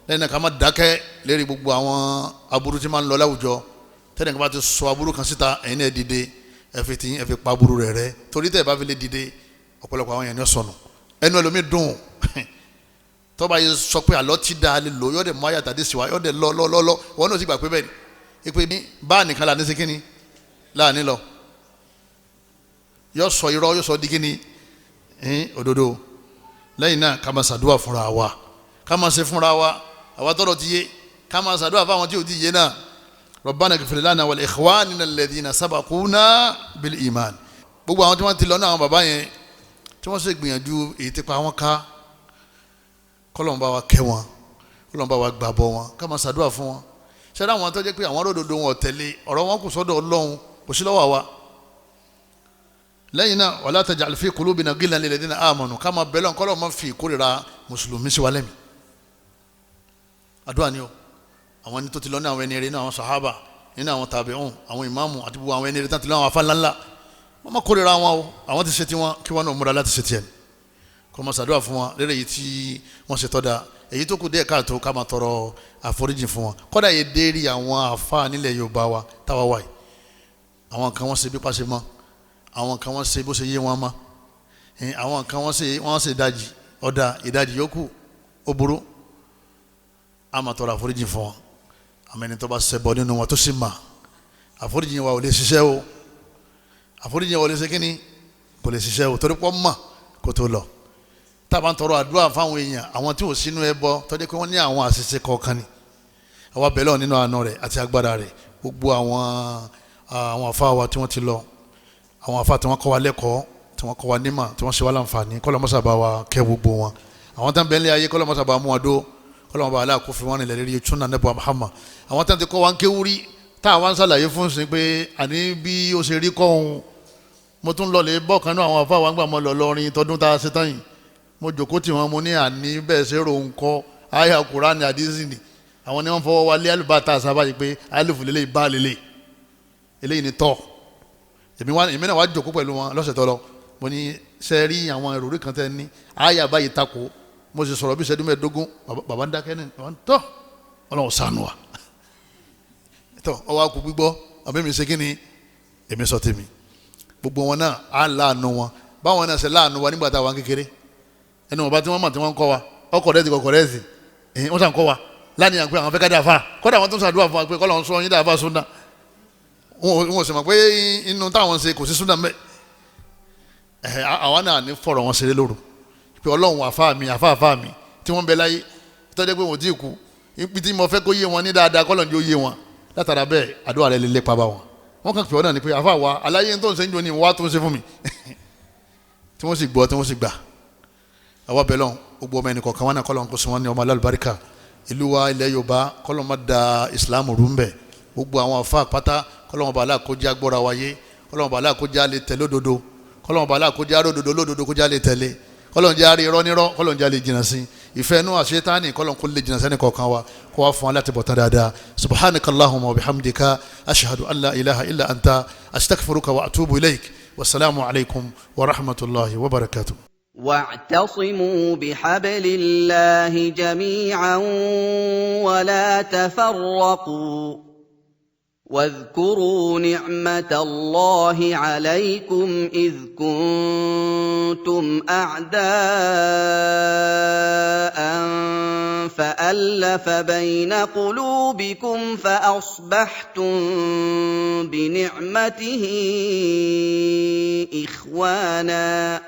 Lẹ́yìn náà ká má dákẹ́ lérí gbogbo àwọn aburú tí máa ń lọ láwùjọ. Tẹ́lẹ̀ nípa ti sọ aburú kan síta, ẹ̀yin náà dìde, ẹ fi tiyín ẹ fi pa aburú rẹ̀ rẹ́, torí tẹ́ ẹ bá fi lè dìde ọ̀pọ̀lọpọ̀ àwọn èèyàn ní sọnù. Ẹnu ẹlòmíì dùn tọ́ba yìí sọ pé àlọ́ ti da lè lò, yọ̀ọ́dẹ̀ mọ́ àyàtà dé síwá, yọ̀ọ́dẹ̀ lọ lọ lọ lọ, wọn náà sì gbà pé bẹ́ẹ̀ ni ipe ní báà nìkan là ní sí kínní láàní lọ, yọ sọ irọ́, yọ sọ di kínní òdodo. Lẹ́yìn náà ká máa ṣàdúrà fúnra wa, ká máa ṣe fúnra wa, àwa tọ́lọ̀ ti yé, ká máa ṣàdúrà fáwọn tí ò ti yé náà. Rabbana ighfir lana wa li ikhwanina alladhina sabaquna bil iman. Gbogbo àwọn tí wọ́n ti lọ náà, àwọn bàbá yẹn tí wọ́n sì gbìyànjú èyí tí pa wọ́n ká, kọ́lọ́n bá wa kẹ́ wọn, kọ́lọ́n bá wa gbàbọ̀ wọn, ká máa ṣàdúrà fún wọn. Ṣẹlẹ àwọn tó jẹ́ pé àwọn òdodo wọn tẹ̀lé, ọ̀rọ̀ wọn kù sọ́dọ̀ Ọlọ́run, kò sí lọ́wọ́ wa. Lẹ́yìn náà wala taj'al fi qulubina ghillan lilladhina amanu, ká máa bẹ̀lẹ̀ kọ́lọ́n máa fi ìkórìíra mùsùlùmí sí wa lẹ́mìí. Àdúrà ni o. Àwọn ẹni tó ti lọ ní àwọn ẹni rere, ní àwọn sàhábà, nínú àwọn tàbíùn, àwọn ìmáàmù àti gbogbo àwọn ẹni rere tó ti lọ, àwọn afáńláńlá, wọ́n máa kórìíra wọn o. Àwọn ti ṣe tiwọn, kí wọ́n náà múra láti ṣe tiẹ̀, kó máa ṣàdúrà fún wọn lérè yìí tí wọ́n ṣe tọ́ da. Èyí tó kù díẹ̀ káàtó ká máa tọrọ àforíjì fún wọn. Kọ́dà yìí dérí àwọn àfa nílẹ̀ Yorùbá wa táwa wáyé, àwọn kan wọ́n ṣe bí pàṣẹ mọ́, àwọn kan wọ́n ṣe bó ṣe yé wọn mọ́, àwọn kan wọ́n ṣe ìdajì ọ̀dà ìdajì yòókù ó burú. A máa tọrọ àforíjì fún wọn. Àmọ́ ẹni tó bá ṣẹbọ nínú wọn tó sì mà, àforíjì wa ò lè ṣiṣẹ́ o. Àforíjì wa ò lè ṣe kíni, kò lè ṣiṣẹ́ o, torí pọ́ mọ̀ kó tó lọ. Tábà ń tọrọ àdúrà fáwọn èèyàn, àwọn tí ò sínú ẹbọ tó jẹ́ pé wọ́n ní àwọn àṣìṣe kọ̀ọ̀kan ni, àwa bẹ̀lẹ̀ nínú àánú rẹ̀ àti agbára rẹ̀, gbogbo àwọn àfa wa tí wọ́n ti lọ, àwọn àfa tí wọ́n kọ́ wa lẹ́kọ̀ọ́, tí wọ́n kọ́ wa nímọ̀, tí wọ́n ṣe wá láǹfààní, kọ́lọ́mọ́sà bá wa kẹ́ gbogbo wọn. Àwọn tán bẹ́ẹ̀ lé ayé, kọ́lọ́mọ́sà bá mú wọn dó, kọ́lọ́mọ́ bá aláàkó fi wọ́n rìnlẹ̀ lérí túnà nẹ́bọ̀ Muhammad. Àwọn tán ti kọ́ wa ń kéwúrí, tá àwa ń ṣàlàyé fún sin pé àní bí ó ṣe rí kọ́ òun. Mo tún lọ lè bọ́ kan náà àwọn àfa wa ń gbà mọ́ lọ lọrin tọdún tá a ṣe tán yìí, mo jòkó tí wọn, mo ní àní bẹ́ẹ̀ ṣe rò ń kọ́ àyà Kùránì àdísì ni. Àwọn ni wọ́n fọwọ́ wa lé alùbátà sábà yìí pé alùfù lélẹ̀ bá lélẹ̀ eléyìí ni tọ́. Èmi náà wá jòkó pẹ̀lú wọn lọ́sẹ̀ tó lọ, mo ní ṣe rí àwọn èrò kan tẹ́ ní àyà báyìí takò. Mo sì sọ̀rọ̀ bí ìṣẹ́jú mẹ́ẹ̀ẹ́dógún, bàbá ń dákẹ́ ní bàbá ń tọ́, Ọlọ́run ṣàánú wa. Tọ́ ọwọ́ akú gbígbọ́, àbí mi ṣe kí ni èmi sọ tèmi. Gbogbo wọn náà á láàánú wọn, báwọn náà ṣe láàánú wa nígbà tá a wà kékeré. Ẹnu wọn bá tí wọn mọ̀ tí wọ́n ń kọ́ wa, ọkọ̀ rẹ̀ ti kọ̀kọ̀ rẹ̀ sì ẹ̀yìn wọ́n sàn kọ́ wa lánìyàn pé àwọn fẹ́ ká dáa fa. Kọ́dà wọn tún ṣàdúrà fún wa pé kọ́lọ́ ń sọ yín dáa fa súnà. Wọn ò sì mọ̀ pé inú táwọn ṣe kò sí súnà mẹ́. Àwa náà ní fọ̀rọ̀ wọn ṣeré lóru pé Ọlọ́run àfa mi àfa àfa mi tí wọ́n bẹ láyé tọ́jú pé wọ́n ti kú, Ibi tí mo fẹ́ kó yé wọn ní dáadáa kọ́lọ̀ ní ó yé wọn. Látara bẹ́ẹ̀ àdúrà rẹ lè lépa bá wọn. Wọ́n kàn pè ọ́ náà ni pé àfa wa aláyé tó ń ṣe ń jò ní wá tó ń ṣe fún mi. Tí wọ́n sì gbọ́ tí wọ́n sì gbà. Àwa bẹ̀ lọ́n gbogbo ọmọ ẹnì kọ̀ọ̀kan wọn náà kọ́lọ̀ ń kó sí wọn ní ọmọ alálùbáríkà. Ìlú wa ilẹ̀ Yorùbá kọ́lọ̀ má da ìsìlámù rú ń bẹ̀. Gbogbo àwọn àfa pátá kọ́lọ̀ wọn bá aláàkójá gbọ́ra wáyé, kọ́lọ̀ wọn bá aláàkójá lè tẹ̀lé òdodo, kọ́lọ̀ wọn bá aláàkójá ródodo lódodo kójá lè tẹ̀lé, kọ́lọ̀ ń jẹ́ àrí irọ́ nírọ́, kọ́lọ̀ ń jẹ́ àlè jìnnà sí ìfẹ́ inú àṣetáni, kọ́lọ̀ ń kó lè jìnnà sẹ́ni kọ̀ọ̀kan wa kó wá fún wa láti bọ̀ tán dáadáa. Subhanakallahumma wa bihamdika ashhadu an la ilaha illa anta astaghfiruka wa atubu ilayk. Wasalaamu alaykum wa rahmatulahi wa barakatuh. واعتصموا بحبل الله جميعا ولا تفرقوا واذكروا نعمة الله عليكم إذ كنتم أعداء فألف بين قلوبكم فأصبحتم بنعمته إخوانا.